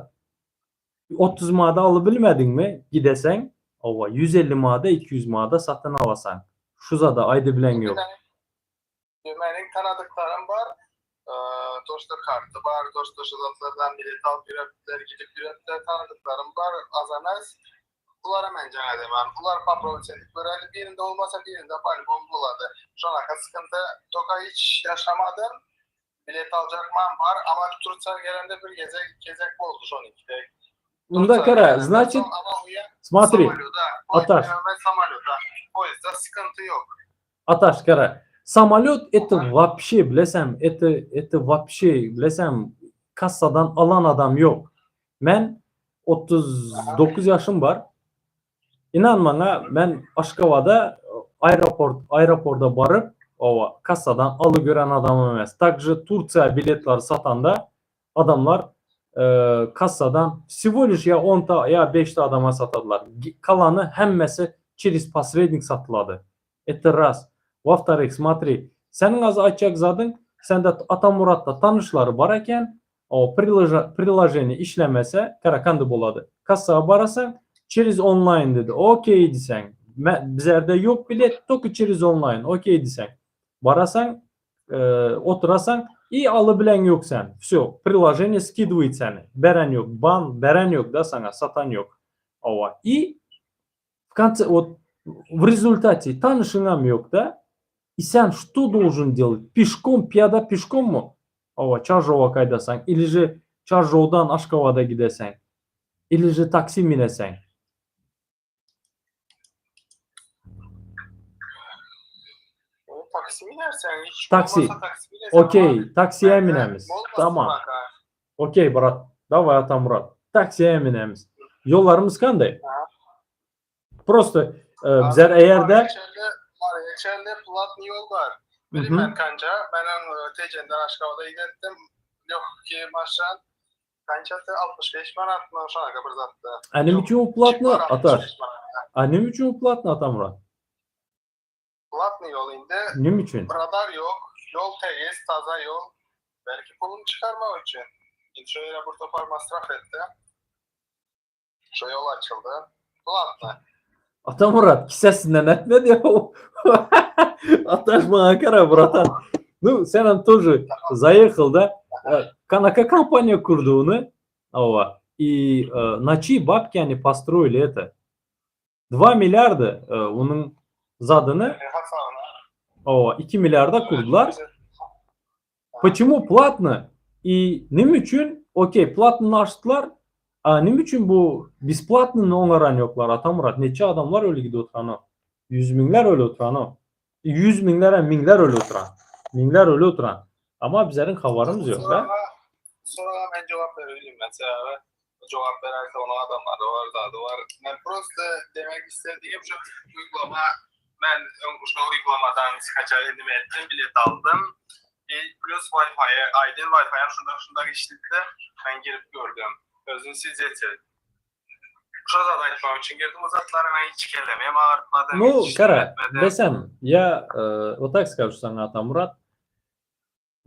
30 mada alybilmediňmi gideseň, hawa, 150 mada, 200 mada satyn alasaň. Şu zada aýdybileňok. Meniň tanadyklarym bar. Toşda karty bar, toşda şu zatlardan bilet alyp ýörepdiler, gidip ýörepdiler tanadyklarym bar, az-emez. Bulara men jaň edemän. Bular poprawit edip göreli, birinde bolmasa birinde polibom bolady. Şonaka sykynty toka hiç ýaşamadym. Bilet aljakman bar, ama Tursiýa gelende bir gezek, iki gezek boldy şoniki dek. Unda kara, значит, смотри, Ataş. Poýezda sykynty ýok. Ataş kara, samolýot это вообще bilesem, это это вообще bilesem kassadan alan adam ýok. Men 39 ýaşym bar. Inan maňa men Aşgabada aeroport aeroporda baryp owa kassadan aly gören adam emes. Также Tursiýa biletleri satanda adamlar kassadan всего лишь ýa 10 ta ýa 5 ta adama satadylar. Kalany hemmesi через posrednik satylady. Это raz. Во-вторых, смотри, seniň az aýtjak zadyň, sende Atamuratda tanyşlary bar eken, o priloženiýe işlemese, karakandy bolady. Kassaga barasaň, через onlaýn diýdi. Okey diýseň, bizerde ýok bilet, только через onlaýn, okey diýseň. Barasaň, oturasaň, i alybilen ýok sen. Wsё, priloženiýe skidywaýt seni. Beren ýok, ban beren ýok da saňa, satan ýok. Hawa. I W konce wot w rezultate tanyşyňam ýok-da, i sen što dolžen delat? Pişkom, piýada pişkommy? Hawa, Çarjowa gaýdasaň, ili že Çarjowdan Aşgabada gideseň, ili že taksi mineseň. Taksi minerseň, hiç Taksi. bolmasa taksi minerseň. Okey, taksiýa minemiz. Tamam. Okey, brat. Daway Atamyrat. Taksiýa minemiz. Ýollarymyz kanday? Prosto e, bizler eýerde Maryýa çenli platny ýol bar. Bilmem kança. Men e, Tejenden Aşgabada gidetdim. Ýok ki maşyn. Kançasy 65 manatmy şonaka bir zatda. A neme üçin o platny Ataş? A neme üçin o platny Atamyrat? Platny ýol indi. Neme üçin? Radar ýok, ýol tegiz, taza ýol. Belki puluny çykarmak üçin. Indi şo ýere bir topar masraf etdi. Şo ýol açyldy. Platny. Atamyrat kisesinden etmedi ya. Ataş maňa gara bratan. Nu sen hem тоже заехал да. Kanaka kompaniýa kurdy ony. Hawa. И na çiý babki они построили это? Dva milliarda onuň zadyny Hawa, iki milliarda kurdular. Почему platno? I nime üçin? Okey, platnyny açdylar. A nime üçin bu besplatnyny oňaran ýoklar, Atamyrat? Neçe adamlar öli gidip oturan-o? Ýüz müňler öli oturan-o. Ýüz müňler hem müňler öli oturan. Müňler öli oturan. Amma bizleriň habarymyz ýok, da. Soraga men jogap berip bilmen, sebäbi jogap bererse onuň adamlary bar, zady bar. Men prosto demek istedigim şu uýgulama men öň şu uýgulamadan skaçat edip etdim, bilet aldym. I plus Wi-Fi-e aýdyn Wi-Fi-em şunda şunda işlipdi. Men girip gördüm. Özüm sizetel. Şo zady aýtmak üçin girdim. O zatlary men hiç kellemi hem agyrtmadym. Nu, gara, desem, ya вот так скажу saňa Atamyrat.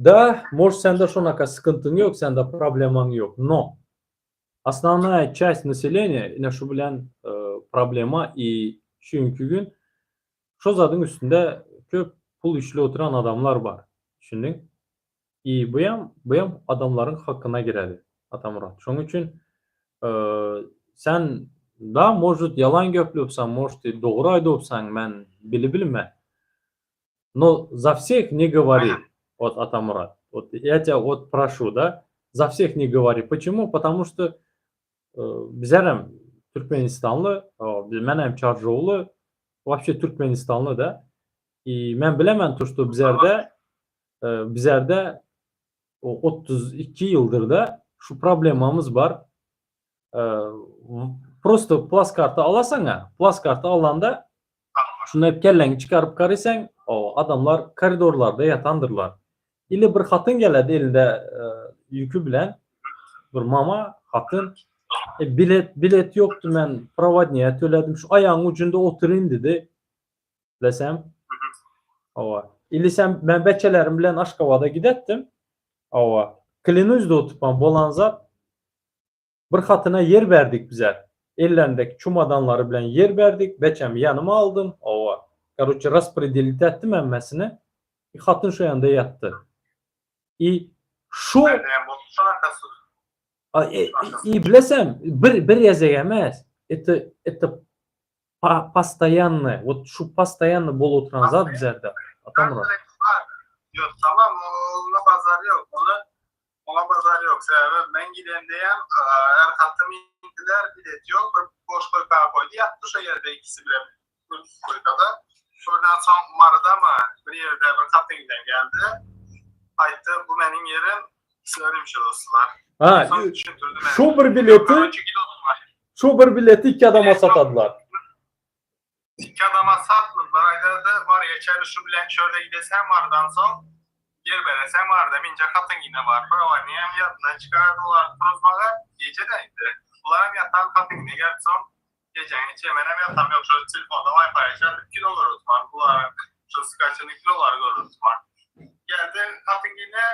Da, может sende şonaka sykyntyň ýok, sende problemaň ýok, no osnovnaýa çast naseleniýa ine şu bilen problema i şu günki gün şo zadyň üstünde köp pul işli oturan adamlar bar. Düşündiň? I buyam buyam adamlaryň hakyna giredi Atamyrat. Şoň üçin sen da может ýalan geplöpsaň, может dogry aýdypsaň men bilibilmen. No za vseh ne govori, вот Atamyrat. Вот я тебя вот proşu, da, za vseh ne govori. Počemu? Potomu što bizlerem türkmenistanly, menem çarjowly, вообще türkmenistanly da. I men bilemen to što bizlerde bizlerde 32 ýyldyr da. Şu problemamyz bar. Prosto plaskarta alasaň-a, plaskarta alanda şunda kelläňi çykaryp garysaň, o adamlar koridorlarda ýatandyrlar. Ili bir hatyn geledi elinde ýüki bilen, bir mama hatyn. E, bilet bilet ýokdy men prowadniýa töledim şu aýagyň ujunda oturyn dedi. Bilesem. Hawa. Ili sen men beçelerim bilen Aşgabada gidetdim. Hawa. Klinuz da otupan bolan zat bir hatyna ýer berdik bize. Ellerindeki çumadanlary bilen ýer berdik. Beçemi ýanyma aldym. Hawa. Karoçe raspredelit etdim hemmesini. I hatyn şo ýanda ýatdy. I şu I bilesem bir bir gezek emes. Это это Postoýanny, wot şu postoýanny bolup oturan zat bizerde, Atamyrat. Ýok, tamam, onda bazar ýok. Ony oňa bazar ýok. Sebäbi men gidemdeýem, her hatym indiler, bilet ýok, bir boş koýka goýdy, ýatdy şo ýerde ikisi bilen bir koýkada. Şondan soň Marydamy bir ýerde bir hatyn bilen geldi. Aýtdy, bu meniň ýerim, sizler şu dostlar. Ha, şu bir bileti Şu bir bileti iki adama satadylar. Iki adama satmadylar. Aýdardy, bar geçeli şu bilen şörde gidesem bardan soň ýer beresem barda minje hatyn ýine bar. Prawany hem ýadyndan çykardy olar turuzmaga gije de indi. Bular hem ýatan hatyn ýine geldi soň gejäň içi menem ýatam ýok şo telefonda wi-fi açardyk kino görüp oturman bular şu skaçany kinolary görüp oturman. Geldi hatyn ýine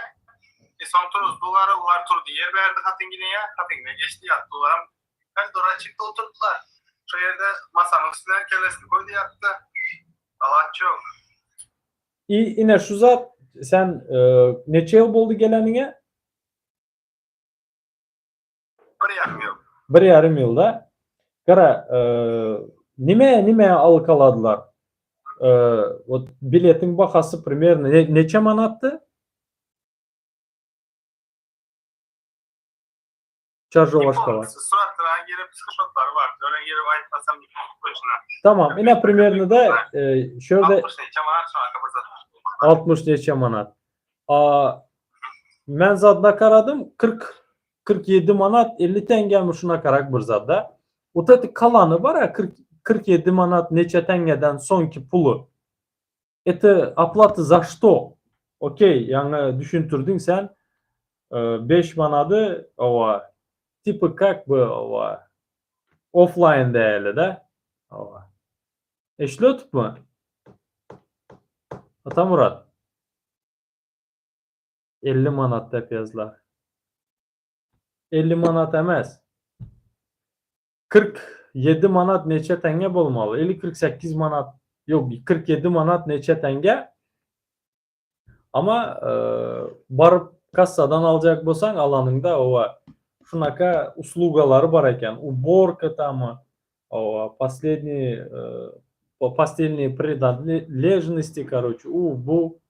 e soň turuzdy olary olar turdy ýer berdi hatyn ýineye hatyn ýine geçdi ýatdy olaram Koridora çykdy oturdylar. Şo ýerde masanyň üstüne kellesini goýdy ýatdy. Alaç ýok. I ine şu zat sen neçe ýyl boldy geleniňe? Bir ýarym ýyl. Bir ýarym ýylda. Gara, nime nime alkaladylar? Wot biletiň bahasy primerno neçe manatdy? Çarjow Aşgabat. Suratlara girip screenshotlar bar. Öyle girip aýtmasam Tamam, ine primerno da şurada 60 neçe manat şuna bir zat. 60 neçe manat. A men zadna karadym 40 47 manat 50 tenge mi şuna karak bir zat da. Вот это kalany bar 40 47 manat neçe tengeden soňki puly. Это оплата за что? Okey, ýaňy düşündirdiň sen. 5 manady owa типа как бы owa offline däli-de. Owa. Eşidip Atamurat. 50 manat diýip ýazdylar. 50 manat emes. 47 manat neçe tenge bolmaly? Ili 48 manat, ýok, 47 manat neçe tenge? Ama baryp kassadan aljak bolsaň, alanyňda owa şunaka uslugalary bar eken. Uborka tamy, owa, последний постельные принадлежности, короче, u bu.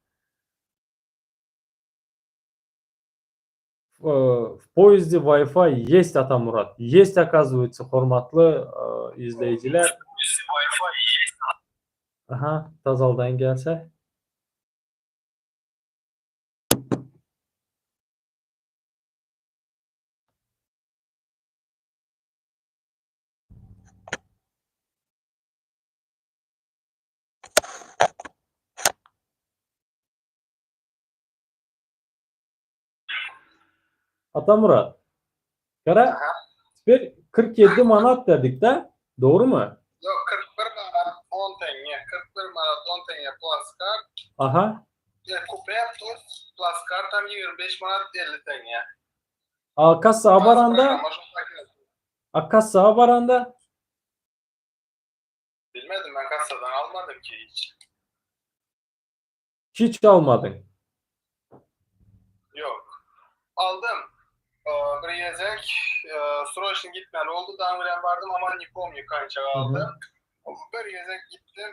В поезде Wi-Fi есть, Atamurat. Есть, оказывается, hormatly izleýjiler. Aha, tazaldan gelse. Atamurat. Gara, teper 47 manat dedik-de, dogrumy? Ýok, 41 manat 10 teňňe, 41 manat 10 teňňe plaskart. Aha. Kupe plus plaskart hem 25 manat 50 teňňe. A kassa baranda? A kassa baranda? Bilmedim, men kassadan almadym ki hiç. Hiç almadyň? Ýok. Aldym. Bir gezek sroçny gitmeli boldy. Daň bilen bardym, amma ne pomnyu kança aldym. Bir gezek gitdim.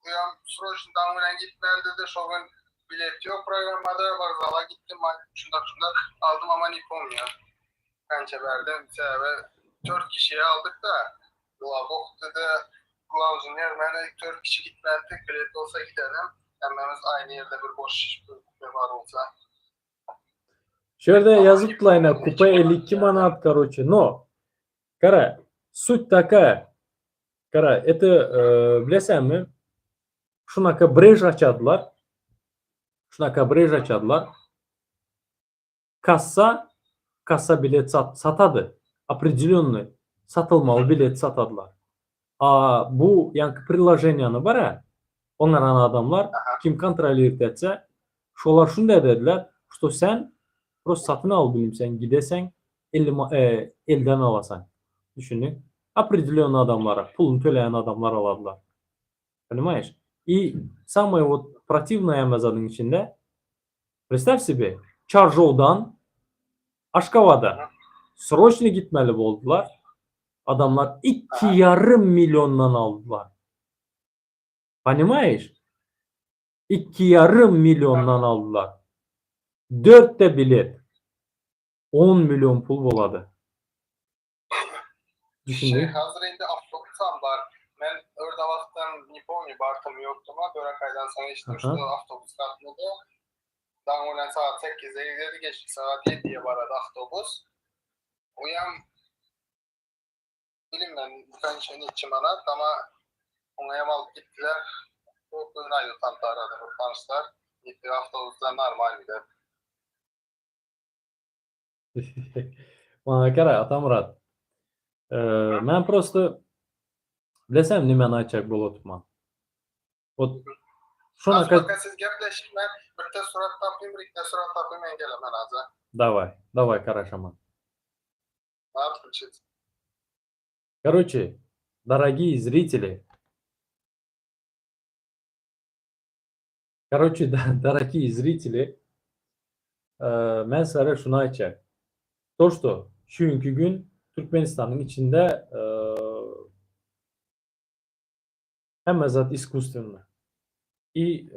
Buýam sroçny daň bilen gitmeli dedi. Şo gün bilet ýok programmada. Wokzala gitdim. Şundak şundak aldym, amma ne pomnyu kança berdim. Sebäbi 4 kişiye aldyk-da. Glawbok dedi. Glawjinýer meni 4 kişi gitmelidik. Bilet bolsa gidelim. Hemmämiz aýny ýerde bir boş kupe bar bolsa. Şu ýerde ýazypdylar ine kupe 52 manat karoçe no gara sut такая gara это bilesenmi şunaka brež açadylar şunaka brež açadylar kassa kassa bilet sat satady opredelýonnyý satylmaly bilet satadylar a bu ýaňky priloženiýany bar a oňaran adamlar kim kontrolirut etse şolar şunday dediler što sen prosto satyn al bilimseň gideseň elli elden alasaň düşündiň opredelýonnyý adamlara puluny töleýän adamlar aladylar Понимаешь? И самое вот противное Amazonyň içinde Представь себе, Çarjowdan Aşgabada sroçny gitmeli boldular. Adamlar 2,5 milliondan aldylar. Понимаешь? 2,5 milliondan aldylar. Dörtte bilet. 10 million pul bolady. Düşündiň? Hazır indi awtobusam bar. Men orada wagtdan ne pomnю bardymy ýokdumy, börek aýdan soň eşitdim, şu awtobus gatnady. Daň bilen sagat 8-de giderdi, giçlik sagat 7-ye barady awtobus. Oýam bilinmän kança neçe manat, ama oňa hem alyp gitdiler. Bu gün aýdy tantarady bu tanyşlar. Gitdi awtobusdan normal gider. Maňa gara Atamyrat. Men prosto bilesem nämäni aýtjak bolup otyrman. Ot şona ka siz gepleşiň men birde surat tapayım, birde surat tapayım men gelemen aza. Daway, daway garaşaman. Короче, дорогие зрители, Короче, дорогие зрители, men sizlere şuny aýtjak. To, что şu günki gün Türkmenistanyň içinde hemme zat искусственно. И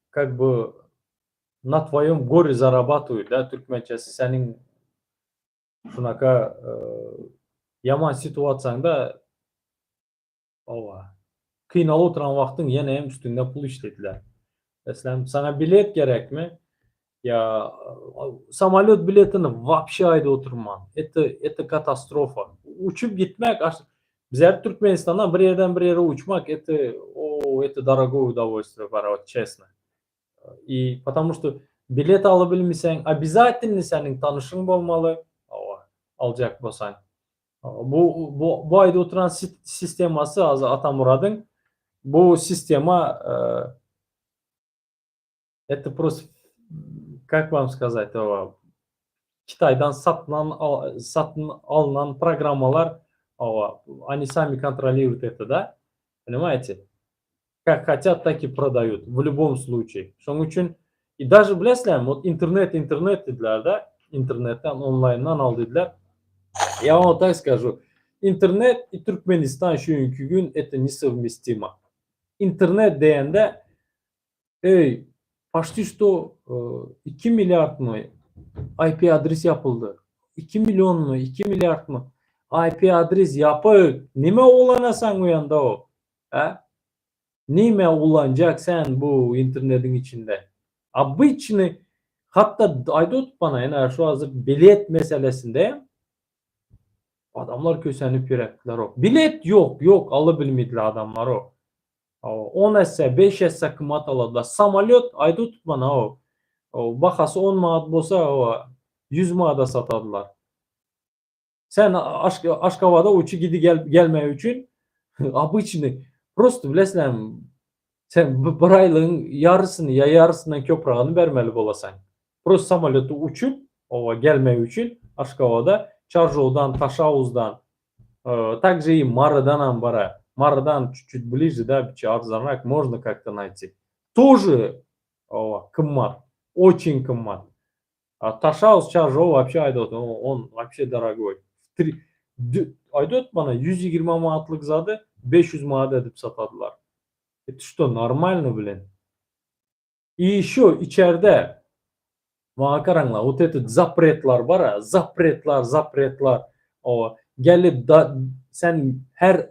как бы на твоем горе зарабатывают, да, türkmençesi seniň şunaka ýaman situasiýaňda Hawa. Kynalyp oturan wagtyň ýene hem üstüňde pul işlediler. Meselem, saňa bilet gerekmi? Ýa samolýot biletini wapşe aýdyp oturman. Это это katastrofa. Uçup gitmek bizler Türkmenistandan bir ýerden bir ýere uçmak это o это дорогое удовольствие bar вот честно. И потому что bilet alyp bilmeseň обязательно seniň tanyşyň bolmaly. Hawa, aljak bolsaň. Bu bu bu aýdyp oturan sistemasy az Atamyradyň bu sistema это просто как вам сказать Hytaýdan satylan satyn alnan programmalar они сами контролируют это, да? Понимаете? Как хотят, так и продают в любом случае. Şonuň üçin и даже bilesizlermi, вот internet internet diýdiler da, internetden onlaýndan al diýdiler. Я вам так скажу, internet и Türkmenistan şu günkü gün это несовместимо. Internet diýende eý, почти что 2 milliardmy IP adres ýapyldy. 2 millionmy, 2 milliardmy IP adres ýapyk. Nime ulanasaň o ýanda o? Ha? Nime ulanjak sen bu internetiň içinde? Обычный hatda aýdyp otup bana ene şu hazır bilet meselesinde adamlar kösenip ýöräpdiler o. Bilet ýok, ýok alyp bilmediler adamlar o. 10 esse, 5 esse gymmat aladylar. Samolýot aýdyp otup bana o. O bahasy 10 manat bolsa o 100 manada satadylar. Sen Aşgabada uçup gidi gel, gelmek üçin обычный prosto bilesizlermi sen bir aýlygyň ýarysyny ýa ýarysyndan köprägini bermeli bolasaň. Prosto samolýotda uçup owa gelmek üçin Aşgabada Çarjowdan, Taşauzdan, также и Marydan hem bara. Marydan чуть-чуть ближе, да, arzanrak можно как-то найти. Тоже owa gymmat, очень gymmat. А Taşauz, Çarjow вообще aýdyp он вообще дорогой. Три, aýdyp bana 120 manatlyk zady 500 manat edip satadylar. Это что, нормально, блин? И еще içerde maňa garaňlar, вот этот zapretlar bar zapretlar, zapretlar. O gelip da, sen her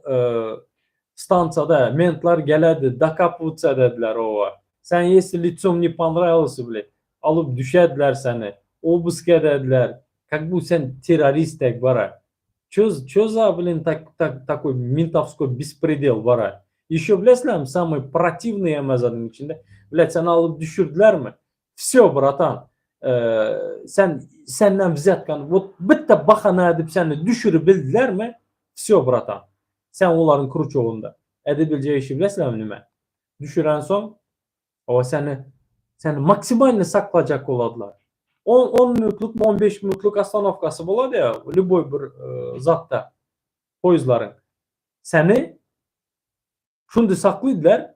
stansiýada mentlar geledi, dokapываться dediler owa. Sen если лицом не понравился, блин, alyp düşediler seni. Obysk edediler. Kak bu sen terrorist dek bara. Ço ço za blin tak tak takoý mentowskoý bespredel bara. Ýeşo bilesizlermi samyý protiwnyý hemme zadyň içinde blät seni alyp düşürdilermi Wsyo bratan sen senden wzýatkany wot bitte bahana edip seni düşüribildilermi wsyo bratan sen olaryň kruçogynda edebiljek işi bilesizlermi nime düşürensoň owa seni seni maksimalny saklajak boladylar on on minutlykmy on beş minutluk ostanowkasy bolady ýa lýuboý bir zatda poýezdlaryň seni Şundy saklydylar,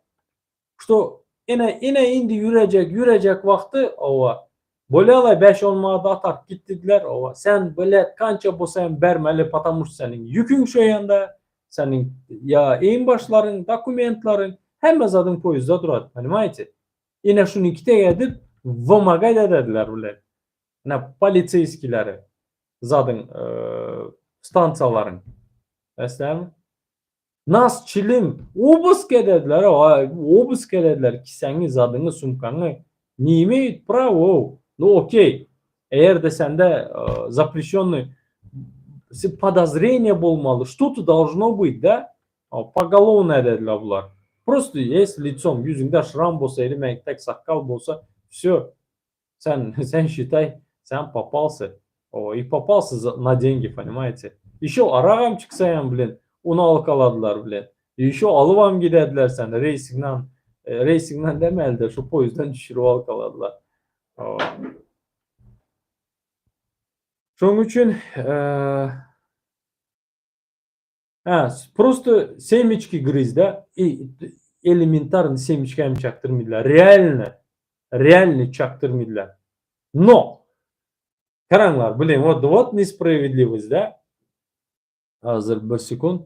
şto ene ene indi ýürejek ýürejek wagty owa bolýalaý bäş-on manada ataryp git diýdiler owa sen bilet kança bolsa hem bermeli patamu şto seniň ýüküň şo ýanda seniň ýa eýin-başlaryň dokumentlaryň hemme zadyň poýuzda durady ponimaýte ine şuny kitek edip wymagad edediler bilet ine poliseýskileri zadyň stansiýalaryň eslämi Nas, çilim, obysk edediler, obysk edediler kisäňi, zadyňy, sumkaňy. Ne imeýut prawo, nu okey. Eger-de sende zapreşennyý podozreniýe bolmaly, što-to dolžno byt, da? Pogolovno edediler bular. Prosto ýes litsom, ýüzüňde şram bolsa ili meňki sakgal bolsa, wsё. Sen, sen şitaý, sen popalsy. O, i popalsy na dengi, ponimaýte. Işo aragam çyksaýam blin, ony alkaladylar blin. Işo alybam gidediler seni reýsiňden, reýsiňden demeli-de, şu poýuzdan düşürip alkaladylar. O. Şonuň üçin, Hä, prosto semiçki gryz-da, elementarny semiçka hem çakdyrmydylar. Realno, realno çakdyrmydylar. No! Garaňlar, blin, wot, wot nespravedliwost, da? Hazir bir sekund.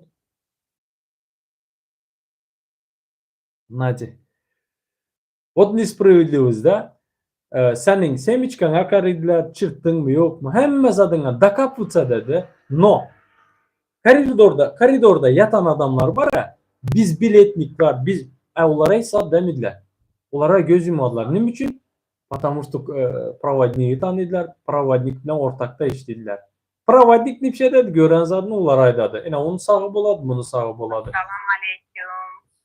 Nate. Wot nespravedliwost, da? Seniň semiçkaňa karydylar, çyrtdyňmy, ýokmy, hemme zadyňa dokapytsa dedi. No! Koridorda, koridorda ýatan adamlar bar-a, biz biletnik bar, biz, a olara hiç zat demediler. Olara göz ýummadylar. Nime üçin? Потому что prowadnigi tanydylar, prowadnik bilen ortakda işlediler. Prowadnik nipşe dedi, gören zadyny olara aýdady. Ine, ony sagy bolady, muny sagy bolady. Salam aleýkum.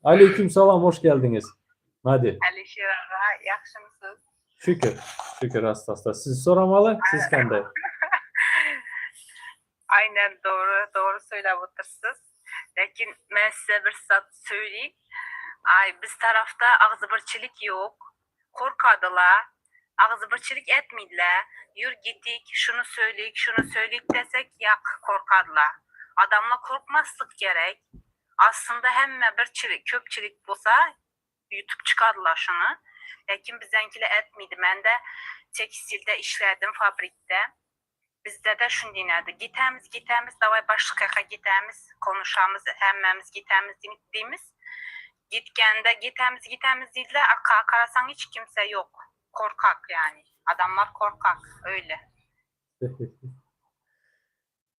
Aleýkum salam, hoş geldiňiz. Nadi. Alişer aga, ýagşymysyz? Şükür, şükür asta-asta. Sizi soramaly, siz kanday? Aynen dogry, dogry söýläp otyrsyz. Lekin men size bir zat söýleýin. Aý biz tarafda agzybirçilik ýok. Korkadyla. Agzybirçilik etmidle. Ýür gidik, şuny söýlik, şuny söýlik desek ýak korkadyla. Adamla korkmaslyk gerek. Aslynda hemme birçilik, köpçilik bolsa ýutup çykardylar şuny. Lekin bizenkile etmidi. Mende tekstilde işledim fabrikde. Bizdede şundinädi. Gitämiz, gitämiz, daway başlyk ýaka gitämiz, konuşamyz, hemmämiz gitämiz diýmiz. Gitgende gitämiz, gitämiz diýdiler, arka garasaň hiç kimse ýok. Korkak ýani. Adamlar korkak, öýle.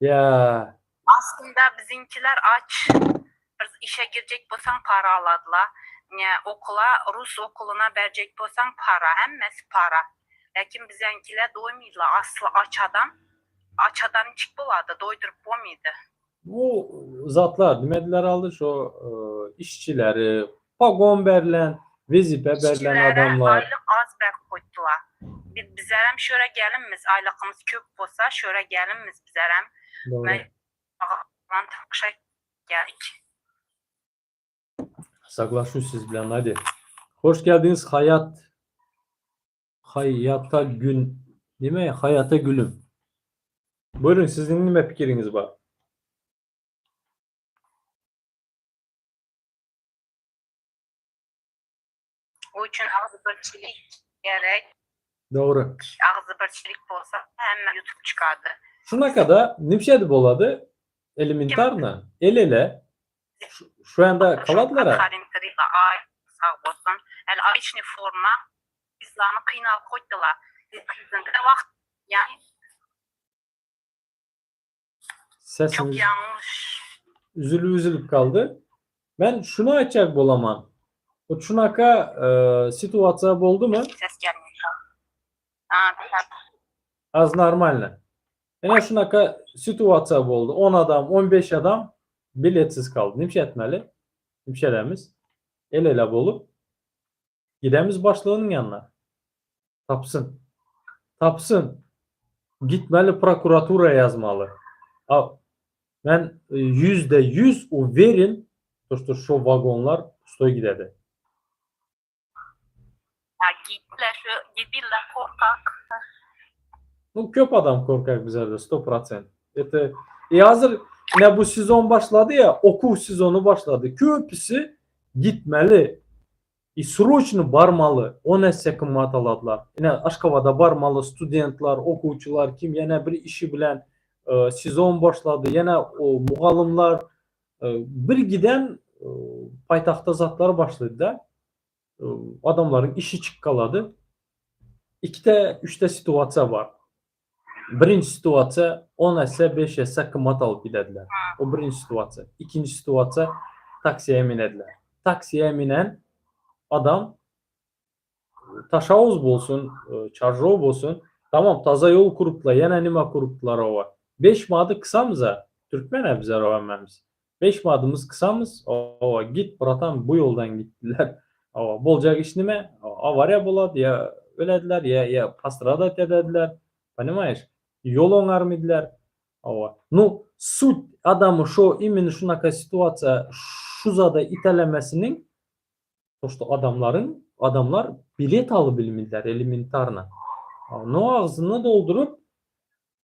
Ýa. Aslynda biziňkiler aç. Bir işe girjek bolsaň para aladyla. Ine okula rus okulyna berjek bolsaň para hemmesi para. Lakin bizeňkiler doýmydyla asly aç adam aç adam niçik bolady doýduryp bomydy. Bu zatlar nimediler aldy şo işçileri pogon berlen wezipe berlen İşçilere adamlar. aýlyk az berip goýdular. Biz bizerem şöre gelinmiz aýlykymyz köp bolsa şöre gelinmiz bizerem. Dogry. Geldik. Saglaşuş siz bilen Nadi. Hoş geldiňiz Hayat Haýata gün nime Haýata gülüm. Buyurun siziň nime pikiriňiz bar? O üçin agzybirçilik gerek. Dogry. Agzybirçilik bolsa hemme ýutup çykady. Şunakada nipşedi bolady elementarno el ele şu ýanda kaladylara. Ay sag bolsun. El obiçny forma Bizlany kynalyp goýdyla. Wagt ýani Sesiňiz Çok ýalňyş. Üzülip üzülip galdy. Men şuny aýtjak bolaman. O şunaka situasiýa boldumy? Ses gelmeýär. Ha. Az normalno. Ine şunaka situasiýa boldy. 10 adam, 15 adam biletsiz kaldy. Nimşe etmeli? Nimşe edemiz? El ele bolup gidemiz başlygynyň ýanyna. Tapsyn. Tapsyn. Gitmeli prokuratura ýazmaly. A men %100 uweren, to что şo wagonlar pustoý gidedi. Ya gitdiler şu gidiller korkak. Nu köp adam korkak bizlerde 100%. Это e hazır ne bu sezon başlady ya, okuw sezony başlady. Köpüsi gitmeli. I sroçny barmaly. O nässe gymmat aladylar. Ine Aşgabada barmaly studentler, okuwçylar kim ýene bir işi bilen e, sezon başlady. Ýene o mugallymlar e, bir giden e, paýtagtda zatlar başlady da. E, adamlaryň işi çykgalady. Ikide, üçde situasiýa bar. Birinji situasiýa 10 esse, 5 esse gymmat alyp gidediler. O birinji situasiýa. Ikinji situasiýa taksiýe minediler. Taksiýe minen adam Taşauz bolsun, e, Çarjow bolsun, tamam taza ýol kurupdylar, ýene nime kurupdylar owa. 5 mady kysamyza, türkmen bizler owa hemmämiz. 5 madymyz kysamyz, owa git bratan bu ýoldan gitdiler. Owa boljak iş nime? Awariýa bolady, ýa ölediler, ýa ýa postradать edediler. Понимаешь? Ýol oňarmydylar. Owa. Nu, sut adamy şo imенно şunaka situasiýa şu zada itelemesiniň to что adamlaryň adamlar bilet alyp bilmediler elementarno. Nu agzyny dolduryp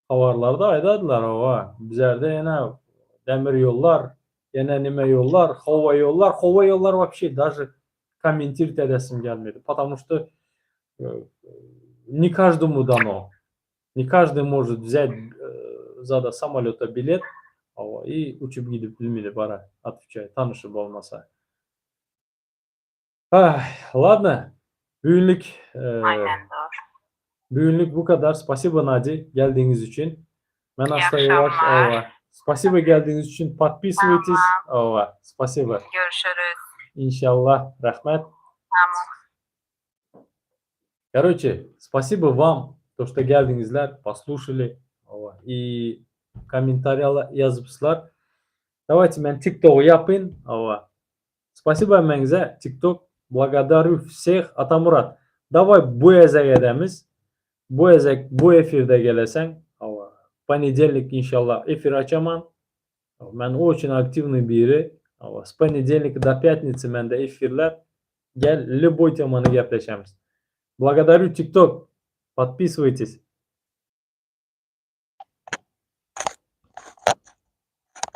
habarlarda aýdadylar owa bizlerde ýene demir ýollar, ýene nime ýollar, howa ýollar, howa ýollar вообще даже комментировать edesim gelmedi. Потому что э, не каждому дано. Не каждый может взять э, zada samolýota bilet owa, i uçup gidip bilmedi bara, отвечаю, tanyşy bolmasa. Ay, ладно. Bugünlük e, Aynen doğru. bugünlük bu kadar. Спасибо Nadi geldiğiniz için. Men İyi hasta yavaş. akşamlar. Ova. Спасибо geldiğiniz için. Подписывайтесь. Ova. Спасибо. Görüşürüz. İnşallah. Rahmet. Tamam. Короче, спасибо вам, то, что geldiňizler, послушали. Ova. И комментарий ýazypsyzlar. Давайте men TikTok ýapyn. Ova. Спасибо hemmäňize. TikTok. Благодарю всех. Atamurat. Давай bu gezek edemiz. Bu gezek bu efirde geleseň. Ova. Понедельник inşallah efir açaman. Men очень активный biri. Ova. С понедельника до пятницы mende efirler. Gel любой temany gepleşemiz. Благодарю TikTok. Подписывайтесь.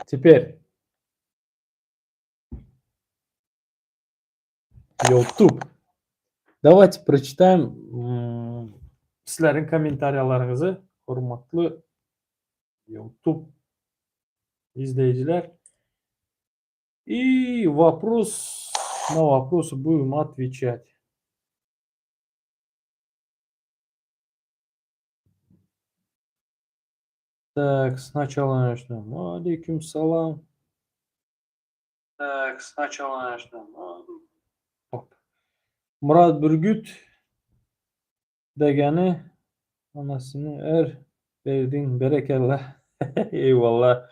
Теперь YouTube. Давайте прочитаем sizleriň kommentariýalaryňyzy hormatly YouTube izleýjiler. И вопрос на вопросы будем отвечать. Так, сначала начнем. Алейкум салам. Так, сначала начнем. Hop. Murat Bürgüt degeni anasyny er berdiň berekella. Eyvallah.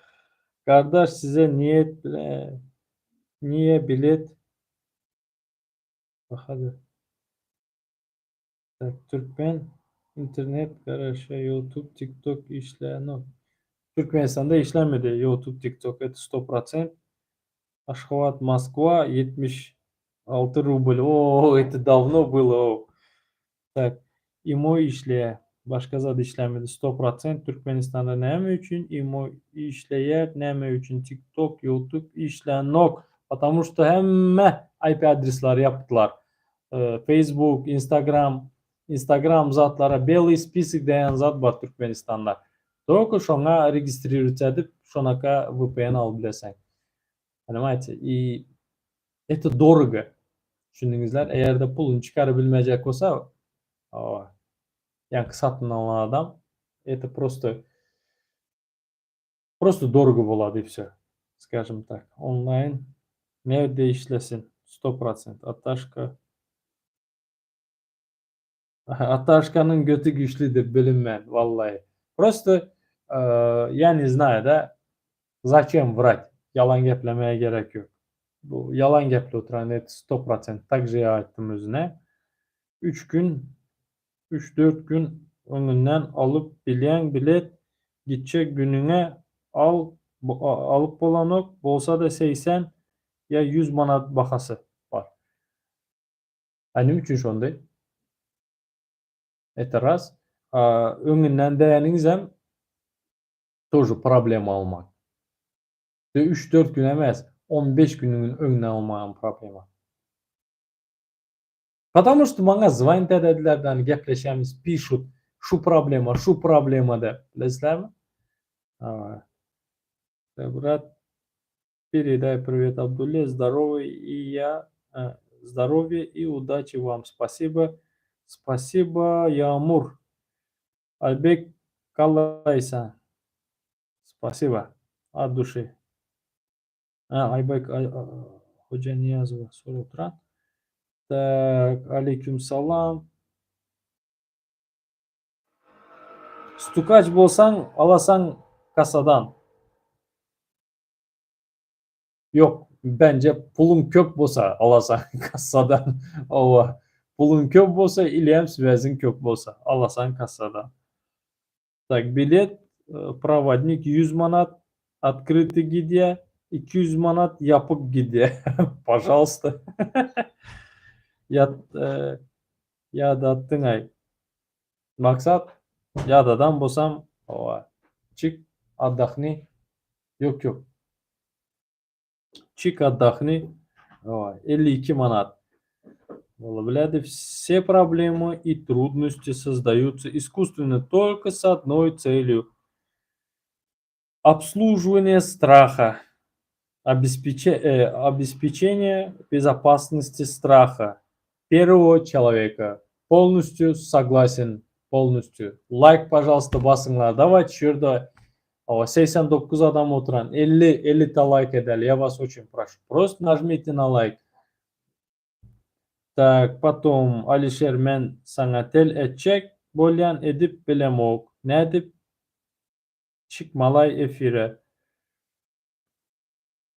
Kardeş size niyet bile niye bilet Bak hadi. Tak, Türkmen internet garaşa YouTube TikTok işlänok. Türkmenistanda işlemedi YouTube TikTok это 100%. Aşgabat Moskwa 76 rubl. O, это давно было. O. Так, imo işleýär. Başga zat işlemedi 100%. Türkmenistanda näme üçin imo işleýär, näme üçin TikTok, YouTube işlänok? Потому что hemme IP adresleri ýapdylar. Ee, Facebook, Instagram, Instagram zatlara белый список diýen zat bar Türkmenistanda. Только şoňa registrировать edip, şonaka VPN alyp bileseň. Понимаете? И это дорого. Düşündiňizler? Eger-de puluny çykaryp bilmejek bolsa, o, ýa satyn alan adam это просто дорого bolady и все. Скажем так. Онлайн nirede işlesin? 100%. Ataşka. Ataşkanyň göti güýçlidir bilinmän wallahi. Prosto ýa ne znaýu da zaçem wrat ýalan geplemäge gerek ýok. Bu ýalan gepli oturan et sto prosent tak же ýa aýtdym özüne. Üç gün üç dört gün öňünden alyp bilýäň bilet gitjek günüňe al alyp bolanok bolsada 80 ýa 100 manat bahasy bar. A nime üçin şonday? Это raz. Öňünden däniňizem тоже problema almak. 3-4 gün emes, 15 günüň öňünden almagam problema. Потому что maňa звонить edediler da gepleşemiz, pişut, şu problema, şu problema diýip. Bilesizlermi? Брат, передай привет Абдулле, здоровый и я, здоровья и удачи вам. Спасибо. Спасибо, Ямур. Альбек Калайса. Спасибо. От души. Aybek Hojaniyazova sorap oturan. Так, aleyküm salam. Stukaç bolsaň, alasaň kassadan. Ýok, bence puluň köp bolsa alasaň kassadan. Hawa, puluň köp bolsa ili hem swäziň köp bolsa alasaň kassadan. Tak, bilet prowadnik 100 manat, otkryty gidýä, 200 manat ýapyk gidýä. Пожалуйста. Ýat ýadatdyň-aý. Maksat, ýadadan bolsam, hawa, çyk, otdahni. Ýok, ýok. Çyk, otdahni. Hawa, 52 manat. Biladi, все проблемы и трудности создаются искусственно только с одной целью: обслуживание страха, обеспечение безопасности страха первого человека. Полностью согласен, полностью. Лайк, пожалуйста, basyňlar. Давайте şu ýerde 89 adam oturan 50 50 ta лайк edeli. Я вас очень прошу. Просто нажмите на лайк. Так, потом Alişer men saňa tel etjek bolýan edip bilemok. Nädip çykmalaý efire?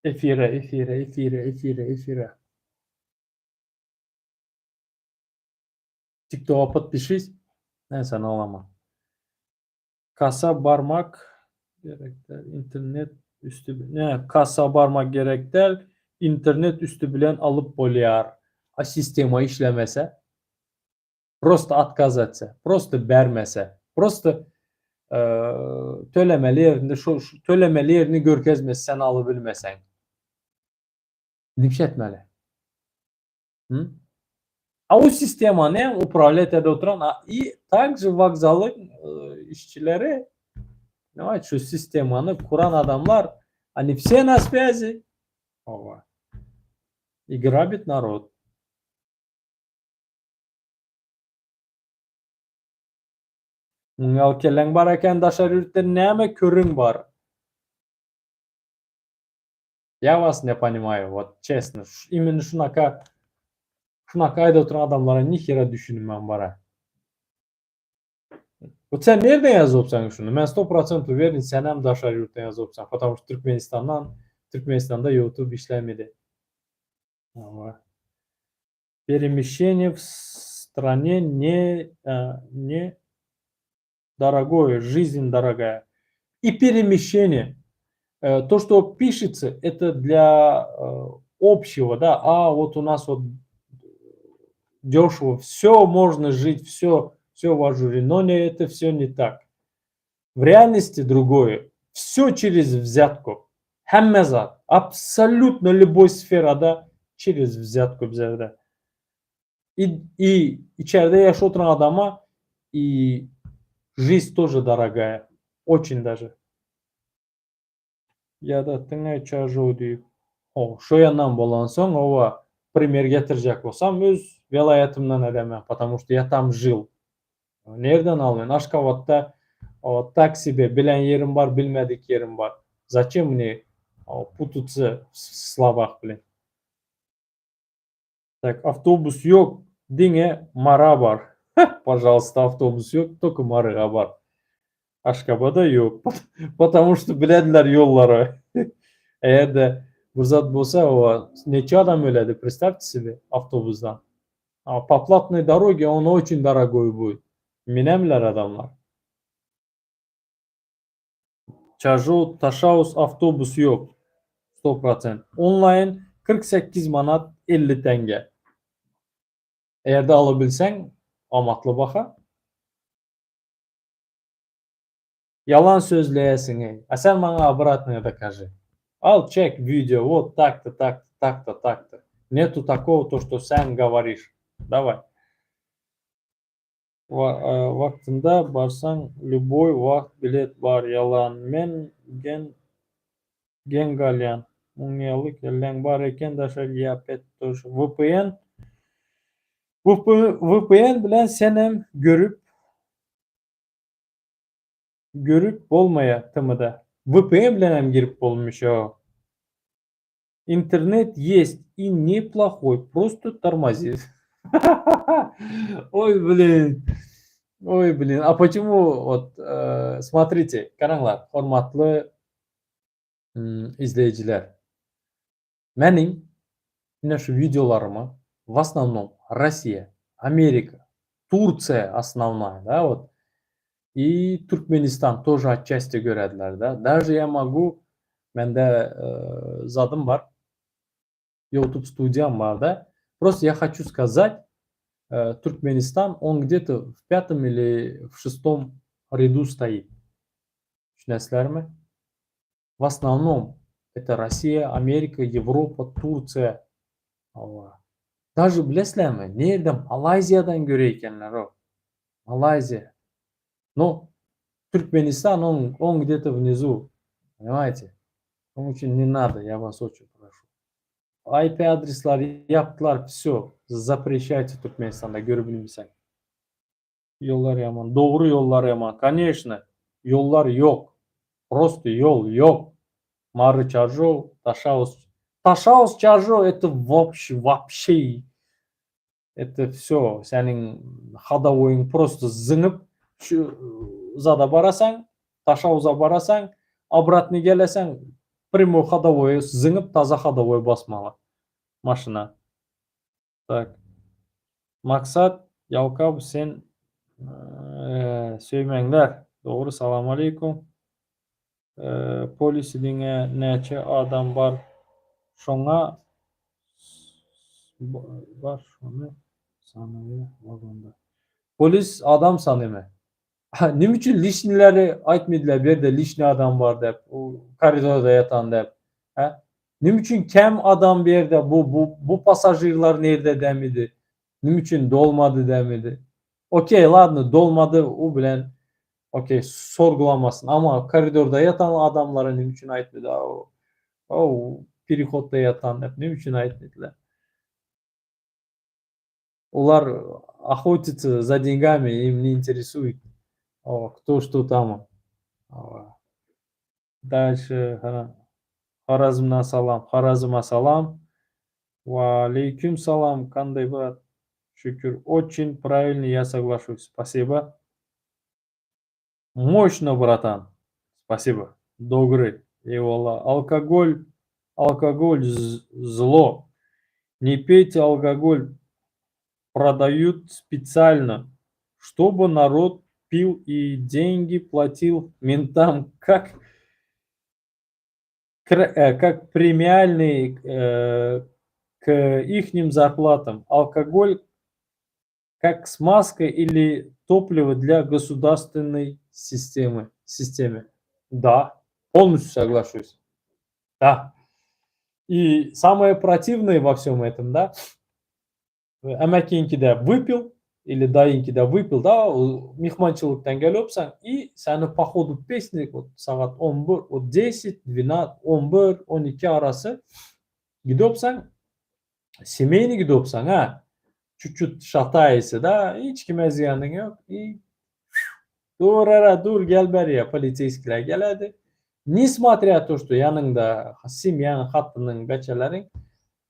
Efire, efire, efire, efire, efire. TikTok'a подпишись. Men seni alamam. Kassa barmak gerek däl. Internet üsti ne kassa barmak gerek däl. Internet üsti bilen alyp bolýar. A sistema işlemese, просто отказ etse, просто bermese, просто tölemeli ýerinde şu, şu tölemeli ýerini görkezmese sen alybilmeseň. Näme etmeli? Hı? A o sistemany управлять edip oturan и также wokzalyň işçileri, понимаете, şu sistemany kuran adamlar, они все на связи. Ова. И грабит народ. Muň ýaly kelläň bar eken daşary ýurtda näme körüň bar? Я вас не понимаю, вот честно. Именно şunaka şunaka aýdyp oturan adamlara nihera düşünmän bara. Вот sen nereden ýazypsaň şuny? Men 100% уверен, senem daşary ýurtdan ýazypsaň, потому что Türkmenistandan Türkmenistanda YouTube işlemedi. Hawa. Перемещение в стране не дорогое, жизнь дорогая. И перемещение. То, что пишется, это для общего, да, а вот у нас вот дешево, все можно жить, все, все в ажуре, но не, это все не так. В реальности другое. Все через взятку. Hemme zat, абсолютно любой сферада через взятку bizlerde. И içerde ýaşap oturan adama и жизнь тоже дорогая. Очень даже. Ýadatdyň çarjow diýip. O, şo ýandan bolansoň, owa, пример getirjek bolsam, öz welaýatymdan edemän, потому что я там жил. Nereden almaýyn? Aşgabatda o, так себе bilen ýerim bar, bilmedik ýerim bar. Зачем мне путаться в словах, блин? Так, awtobus ýok, diňe Mara bar. Pažalsta awtobus ýok, tolko Maryga bar. Aşgabada ýok. Потому что bilediler ýollary. Eger-de bir zat bolsa, owa, neçe adam öledi, представьте себе, awtobusdan. A po platnoý doroge on oçin dorogoý будет. Minemler adamlar. Çažow, Taşauz awtobus ýok. Sto prosent. Onlaýn 48 manat 50 teňge. Eger-de alabilseň, amatly baha. Ýalan sözleýäsiň-eý. A sen maňa obratnoe dokaži. Al çek wideo wot tak-to tak-to tak-to tak-to. Netu takogo to što sen govoriş. Daway. Wagtynda barsaň lýuboý wagt bilet bar ýalan men gen geň galýan muň ýaly kelläň bar eken daşary ýa pet tož vpn vpn bilen senem görüp görüp bolmaýa tmda vpn bilenem girip bolmyş o Internet есть и neplохой, prosto tormozit. Oý blin. Oý blin. A почему вот смотрите, garaňlar, hormatly izleýjiler. Meniň ine şu wideolarymy w osnovnom Rossiýa, Amerika, Tursiýa osnovnoý, da вот i Türkmenistan тоже otçasti görediler da. Даже я mogu mende zadym bar. YouTube studiýam bar da. Prosto я хочу сказать, Türkmenistan on gde-to w pýatom ili w şestom redu stoit. Düşünäsizlermi? W osnovnom это Rossiýa, Amerika, Ýewropa, Tursiýa. Hawa. Daže bilesizlermi, nirde Malaýziýadan göreýkenler-ow. Malaýziýa. No, Türkmenistan on on gde-to wnizu. Ponimaýte? Şonuň üçin ne nado, ýa was oçin proşu. IP adresleri ýapdylar, wsё, zapreşaýte Türkmenistanda görüp bilmeseň. Ýollar ýaman. Dogry ýollar ýaman. Koneçno, ýollar ýok. Prosto ýol ýok. Mary Çarjow, Taşauz. Taşauz Çarjow это wobşe wapşe это wsё seniň hodowoýyň prosto zyňyp şu zada barasaň Taşauza barasaň obratny geleseň prýamoý hodowoýy zyňyp taza hodowoý basmaly maşyna. Tak. Maksat Ýalkaw sen söýmäňler. Dogry salam aleýkum. Polisi diňe näçe adam bar şoňa bar şony sanaýa wagonda. Polis adam sanymy? Neme üçin lişnileri aýtmydylar bu ýerde lişni adam bar dep, koridorda ýatan dep. Hä? Neme üçin kem adam bu ýerde bu bu bu passažirler nirde demidi? Neme üçin dolmady demidi? Okey ladno dolmady u bilen okey sorgulamasyn amma koridorda ýatan adamlara neme üçin aýtmady o o perehodda ýatan dep neme üçin aýtmadylar? Olar ohotitsa za dengami im ne interesuet kto çto tam. Dalşe Harazmdan salam Harazma salam. Waleýkim salam kanday brat şükür oçin pravilnyý ya soglaşuсь spasiba. Moşno bratan spasiba dogry eýwalla alkogol alkogol zlo ne peyte alkogol prodayut spetsialno çtoby narod pil i dengi platil mentam kak kak premialnyý k ihnim zarplatam alkogol Kak smazka ili topliwo dlya gosudarstwennoý sistemy, sisteme. Da, polnostýu soglaşuсь. Da. I samoe protiwnoe wo wsem etom, da, ämäkiňkide wypil ili daýyňkide wypil, da, myhmançylykdan gelipsiň i seni po hodu pesni wot sagat on bir, wot deset, dwenat, on bir, on iki arasy gidipsiň, Semeýni gidopsaň a çut-çut şataýsy da hiç kime zyýanyň ýok i dur ara dur gel bärýe poliseýskiler geledi nesmotrýa to şto ýanyňda semýaň hatynyň beçeleriň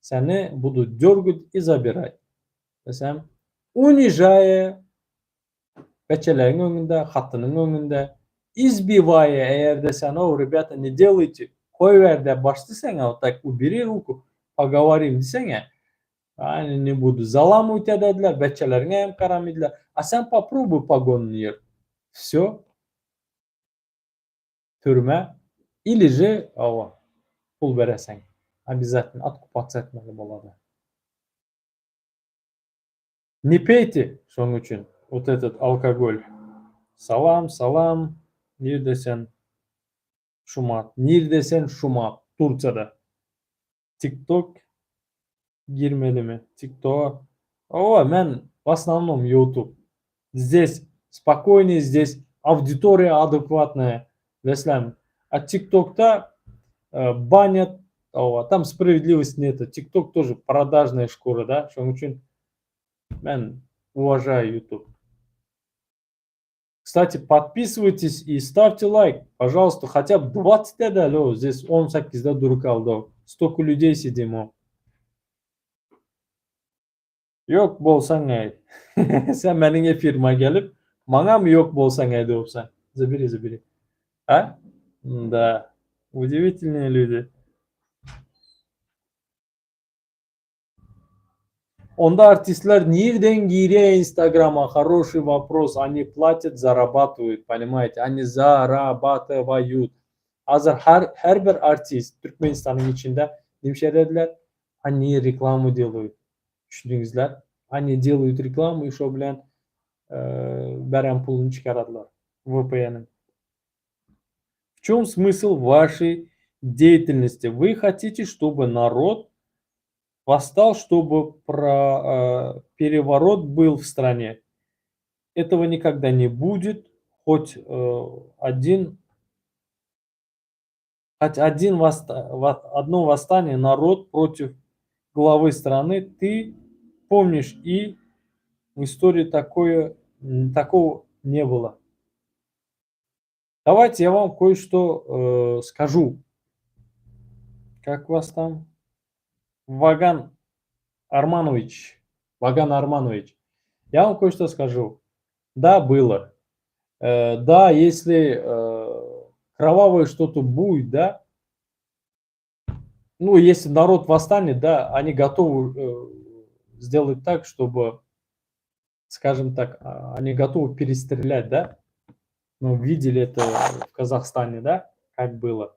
seni budut dörgüt i zabirat desem unižaýa. Beçeleriň öňünde, hatynyň öňünde. Izbiwaýa eger-de sen ow rebýata ne delajte, goýber dep başlasaň вот tak uberi ruku, pogoworim diýseň Ani ne budu zalamyt edediler, beçeleriňe hem garamydylar. A sen popróbuý pogonyny ýyrt. Wsё. Türme ili же hawa pul bereseň. Obязательно otkupatsa etmeli bolady. Ne peýte şonuň üçin вот этот alkogol. Salam, salam. Nirde sen? Şumat. Nirde sen şumat? Tursiýada. Tiktok girmelimi? Tiktoka Hawa, men w osnovnom YouTube. Здесь spokojnyý, здесь auditoriýa adekvatnaýa. Bilesizlermi? A TikTokda banýat, hawa, tam spravedlivost netu. TikTok тоже продажная şkura da. Şonuň üçin men uwažaýu YouTube. Kstati, podpisywaýtes i stawte laýk, pažaluysta, hatya by dwatsytda däl o, zdes on sekizde durup galdy o, stoko lýudey sidim o. Ýok bolsaň-aý. Sen meniň efirime gelip, maňamy ýok bolsaň-aý diýipsiň. Zaberi, zaberi. A? Da. Udivitelnyye lýudi. Onda artistler nirden girýär instagrama хороший вопрос они платят zarabatuwýut ponimaýte oni zarabatywaýut hazir her her bir artist Türkmenistanyň içinde nimşe edediler oni reklamu deluýut düşündiňizler oni deluýut reklamu i şo bilen beren puluny çykaradylar vpn-iň. W çom smysl waşey deýatelnosti вы хотите чтобы narod Восстал, чтобы про переворот был в стране. Этого никогда не будет. Хоть один хоть один одно восстание народ против главы страны ты помнишь и в истории такое такого не было. Давайте я вам кое-что скажу. Как вас там? Ваган Арманович. Ваган Арманович. Я вам кое-что скажу. Да, было. Да, если кровавое что-то будет, да, ну, если народ восстанет, да, они готовы сделать так, чтобы, скажем так, они готовы перестрелять, да. Ну, видели это в Казахстане, да, как было.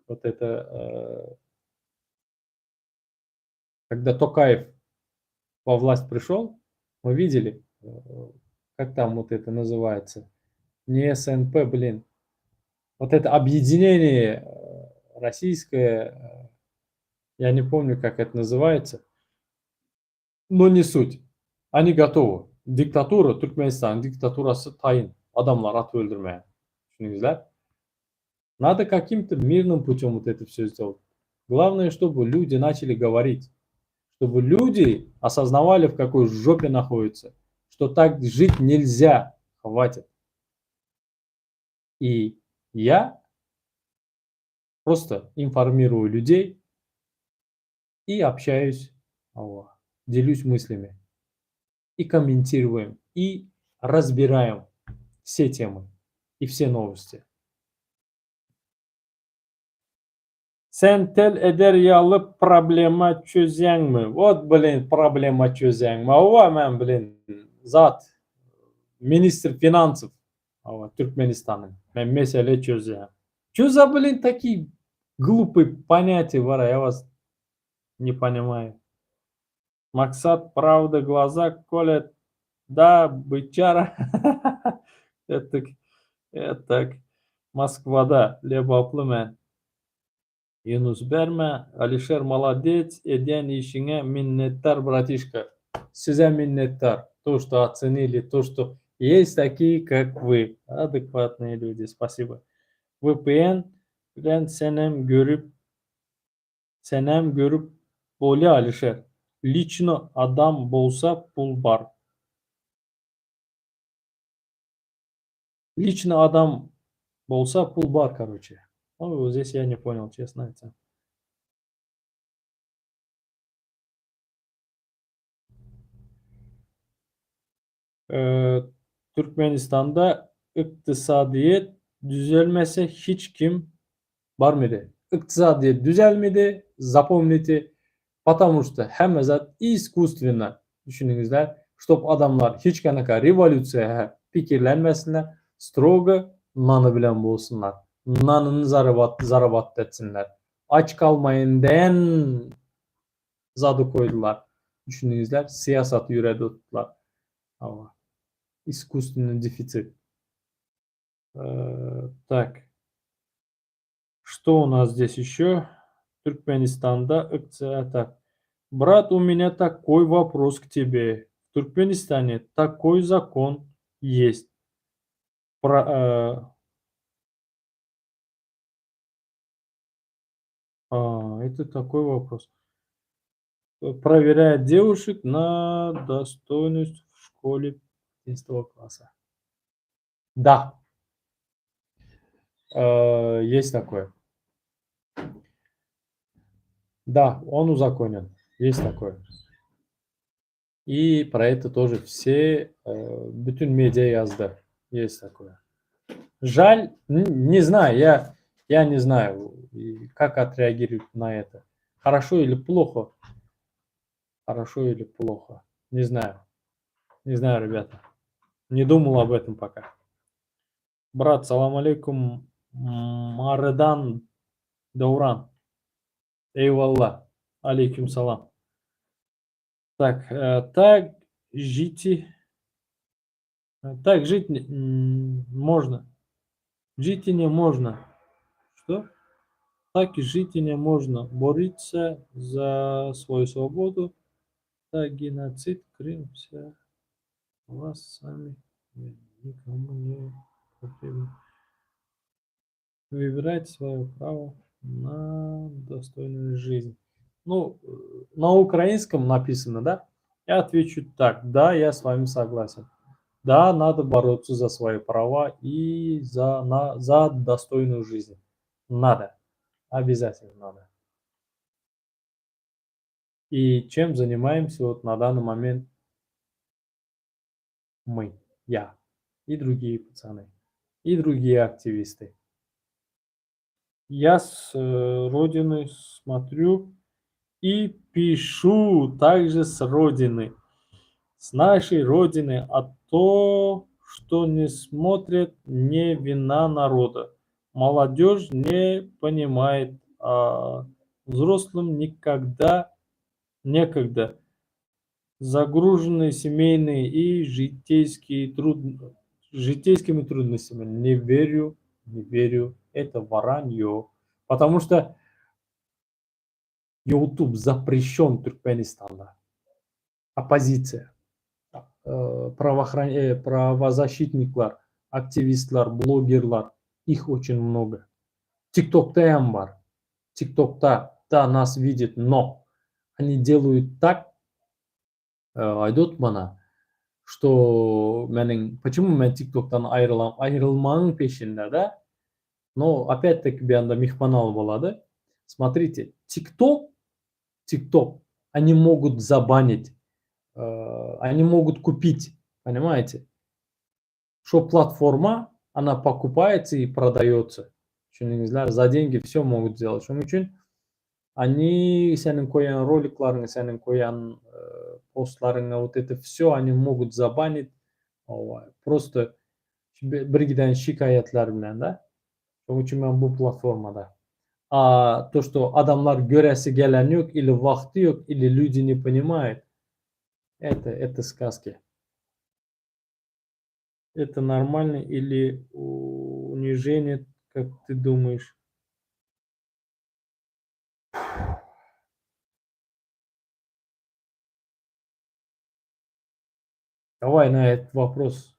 Вот это, когда Токаев во власть пришел, мы видели, как там вот это называется, не СНП, блин, вот это объединение российское, я не помню, как это называется, но не суть. Они готовы. Diktatura, Türkmenistanyň diktaturasy taýyn. Adamlar atyp öldürmäge. Düşündiňizler? Надо каким-то мирным путем вот это все сделать. Главное, чтобы люди начали говорить, чтобы люди осознавали, в какой жопе находятся, что так жить нельзя, хватит. И я просто информирую людей и общаюсь, делюсь мыслями, и комментируем, и разбираем все темы и все новости. Sen tel eder ýaly problema çözýäňmi? Wot blin problema çözýäňmi? Hawa men blin zat ministr finansow hawa Türkmenistanyň men mesele çözýän. Ço za blin takiý glupiý ponýatiýa bar ýa was ne ponimаю. Maksat prawda glaza kolet da byçara etdik etdik Moskwada lebaply men. Ýunus berme Alişer molodec edýän işiňe minnetdar bratişka size minnetdar to što ocenili to što есть такие как вы adekvatnyye люди spasibo vpn bilen senem görüp Senem görüp bolýa Alişer. Liçno adam bolsa pul bar. Liçno adam bolsa pul bar karoçe. O zdes ya ne ponyal çesno aýtsam. Türkmenistanda ykdysadyýet düzelmese hiç kim barmady. Ykdysadyýet düzelmedi, zapomnite, потому что hemme zat iskusstwенно, düşündiňizler, ştob adamlar hiç kanaka rewolýusiýa pikirlenmesinler, strogo nany bilen bolsunlar, nanyny zarabat etsinler, aç kalmaýyn diýen zady koýdular, düşündiňizler, syýasaty ýüre tutdular. Hawa. Iskusstwennyý defisit. Так. Что у нас здесь еще? Türkmenistanda так. Брат, у меня такой вопрос к тебе. В Туркменистане такой закон есть. Про, это такой вопрос. Проверяет девушек на достойность в школе 11 класса. Да. Есть такое. Да, он узаконен. Есть такое. И про это тоже все, bütün media ýazdy. Есть такое. Жаль, не знаю, я не знаю, как отреагируют на это. Хорошо или плохо? Хорошо или плохо? Не знаю. Не знаю, ребята. Не думал об этом пока. Брат, салам алейкум. Marydan Döwran. Eyvallah. Aleýkum salam. Так, так жить, так жить можно. Жить не можно. Что? Так жить не можно. Бороться за свою свободу. Так геноцид, Крым, вся вас сами никому не потребны. Выбирать свое право на достойную жизнь. Ну, на украинском написано, да? Я отвечу так: да, я с вами согласен. Да, надо бороться за свои права и за достойную жизнь. Надо. Обязательно надо. И чем занимаемся вот на данный момент мы, я и другие пацаны, и другие активисты. Я с родины смотрю и пишу также с родины, с нашей родины, а то, что не смотрят, не вина народа. Молодежь не понимает, а взрослым никогда некогда. Загруженные семейные и житейскими трудностями. Не верю, не верю, это вранье. Потому что YouTube запрещен в Туркменистане. Оппозиция, правозащитникler, aktiwistler, blogerler, их очень много. TikTok'ta hem bar. TikTok'ta да, нас видит, но они делают так, aýdyp maňa, что meniň, почему men TikTok'tan aýrylmagyň peşinde, да? Но опять-таки bir ýanda myhman bolady. Смотрите, TikTok, TikTok, они могут забанить, они могут купить, понимаете? Что платформа, она покупается и продается. Düşündiňizler, за деньги все могут сделать. Şonuň üçin они seniň goýan rolikleriňi, seniň goýan postlaryňy, вот это все они могут забанить. Просто bir giden şikaýatlar bilen, да. Şonuň üçin men bu platformada. А то, что adamlar göresi gelen ýok или wagty ýok, или люди не понимают, это сказки. Это нормально или унижение, как ты думаешь? Давай на этот вопрос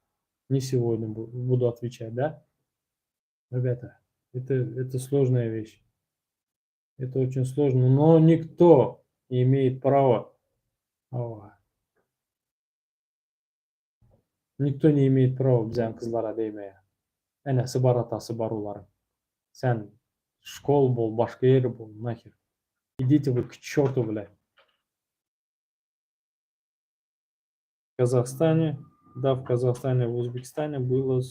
не сегодня буду отвечать, да? Ребята, это сложная вещь. Это очень сложно, но никто не имеет права. Никто не имеет права biziň gyzlara degmäge. Enesi bar, atasy bar olaryň. Sen şkol bol, başga ýeri bol, нахер. Идите вы к черту, блядь. В Казахстане. Да, в Казахстане, в Узбекистане было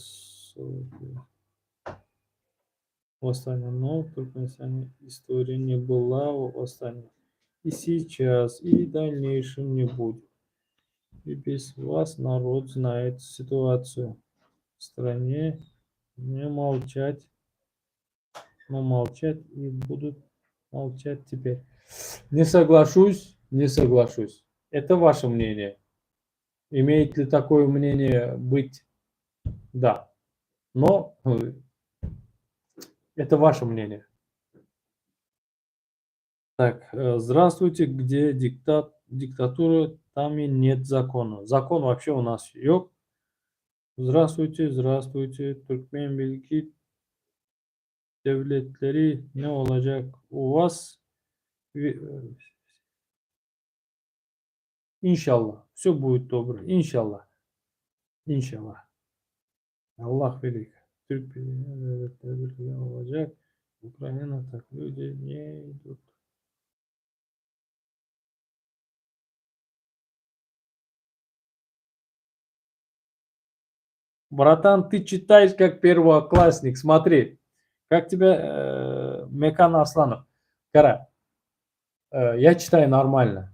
восстание, но в Туркменистане история не была восстания. И сейчас, и в дальнейшем не будет. И без вас народ знает ситуацию в стране. Не молчать, но молчать и будут молчать теперь. Не соглашусь, не соглашусь. Это ваше мнение. Имеет ли такое мнение быть? Да. Но это ваше мнение. Так, здравствуйте, где диктат, диктатура, там и нет закона. Закон вообще у нас ýok. Здравствуйте, здравствуйте. Türkmen Bilgi Devletleri ne olacak? У вас Inşallah. Все будет добро. Inşallah. Inşallah. Allah велик. Türk Devletleri olacak. Украина так люди не идут. Братан, ты читаешь как первоклассник. Смотри, как тебя, Мекан Асланов. Gara, я читаю нормально.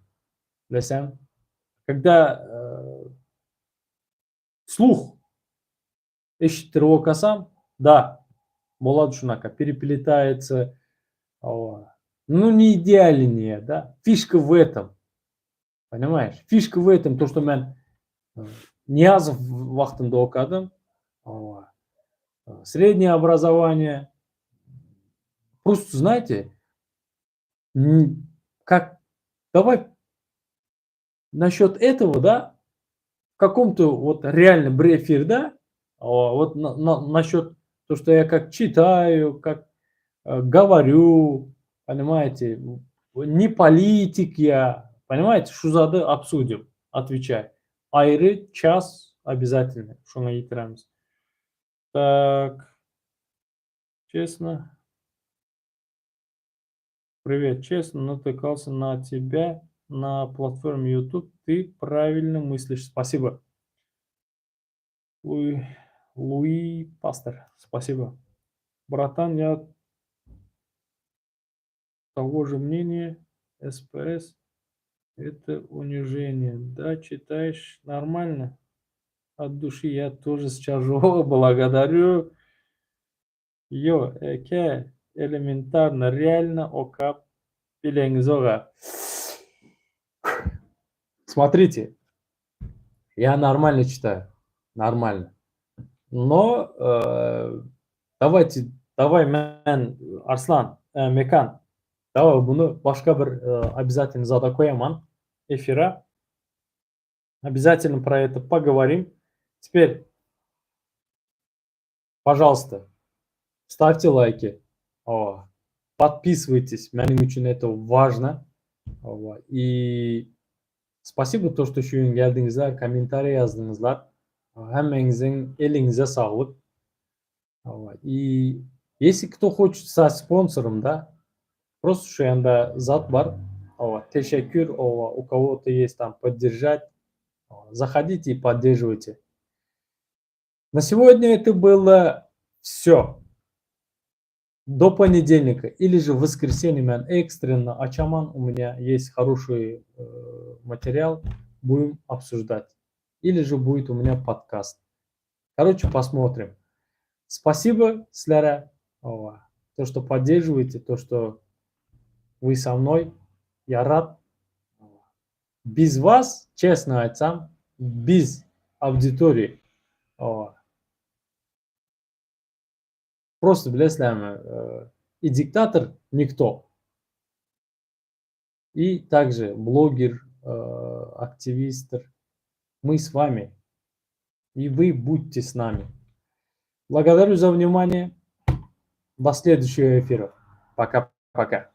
Bilseň, когда вслух eşitdirip okasam, да, bolady şunaka, переплетается. Ну, не идеальнее, да. Фишка в этом. Понимаешь? Фишка в этом, то, что men Ниязов wagtynda okadym. Среднее образование. Просто, знаете, как, давай насчет этого, да, в каком-то вот реально bir эфир, да, вот насчет то, что я как читаю, как говорю, понимаете, не политик я, понимаете, şu zady обсудим, отвечай. Aýry час обязательно, şoňa ýetiremiz. Так, честно. Привет, честно, натыкался на тебя на платформе YouTube. Ты правильно мыслишь. Спасибо. Луи, Луи Пастор, спасибо. Братан, я того же мнения. СПС это унижение. Да, читаешь нормально. От души я тоже скажу. Благодарю. Ýo, eke, элементарно, реально okap bileňzog-a. Смотрите, я нормально читаю, нормально. Но давайте, давай men, Arslan, Mekan, давай muny başga bir обязательно zada goýaman эфира. Обязательно про это поговорим. Теперь, пожалуйста, ставьте лайки, подписывайтесь, meniň üçin это важно. И спасибо то, что şu gün geldiňizler, комментарий ýazdyňyzlar. Hemmäňiziň eliňize saglyk. И если кто хочет стать спонсором, да, просто şu ýanda zat bar. Teşekkür, у кого-то есть там поддержать. Заходите и поддерживайте. На сегодня это было все. До понедельника или же в воскресенье men экстренно açaman. У меня есть хороший материал, будем обсуждать. Или же будет у меня подкаст. Короче, посмотрим. Спасибо, sizlere, то, что поддерживаете, то, что вы со мной. Я рад. Без вас, честно aýtsam, без аудитории, просто bilesiňmi, и диктатор никто. И также блогер, активист. Мы с вами. И вы будьте с нами. Благодарю за внимание. До следующего эфира. Пока-пока.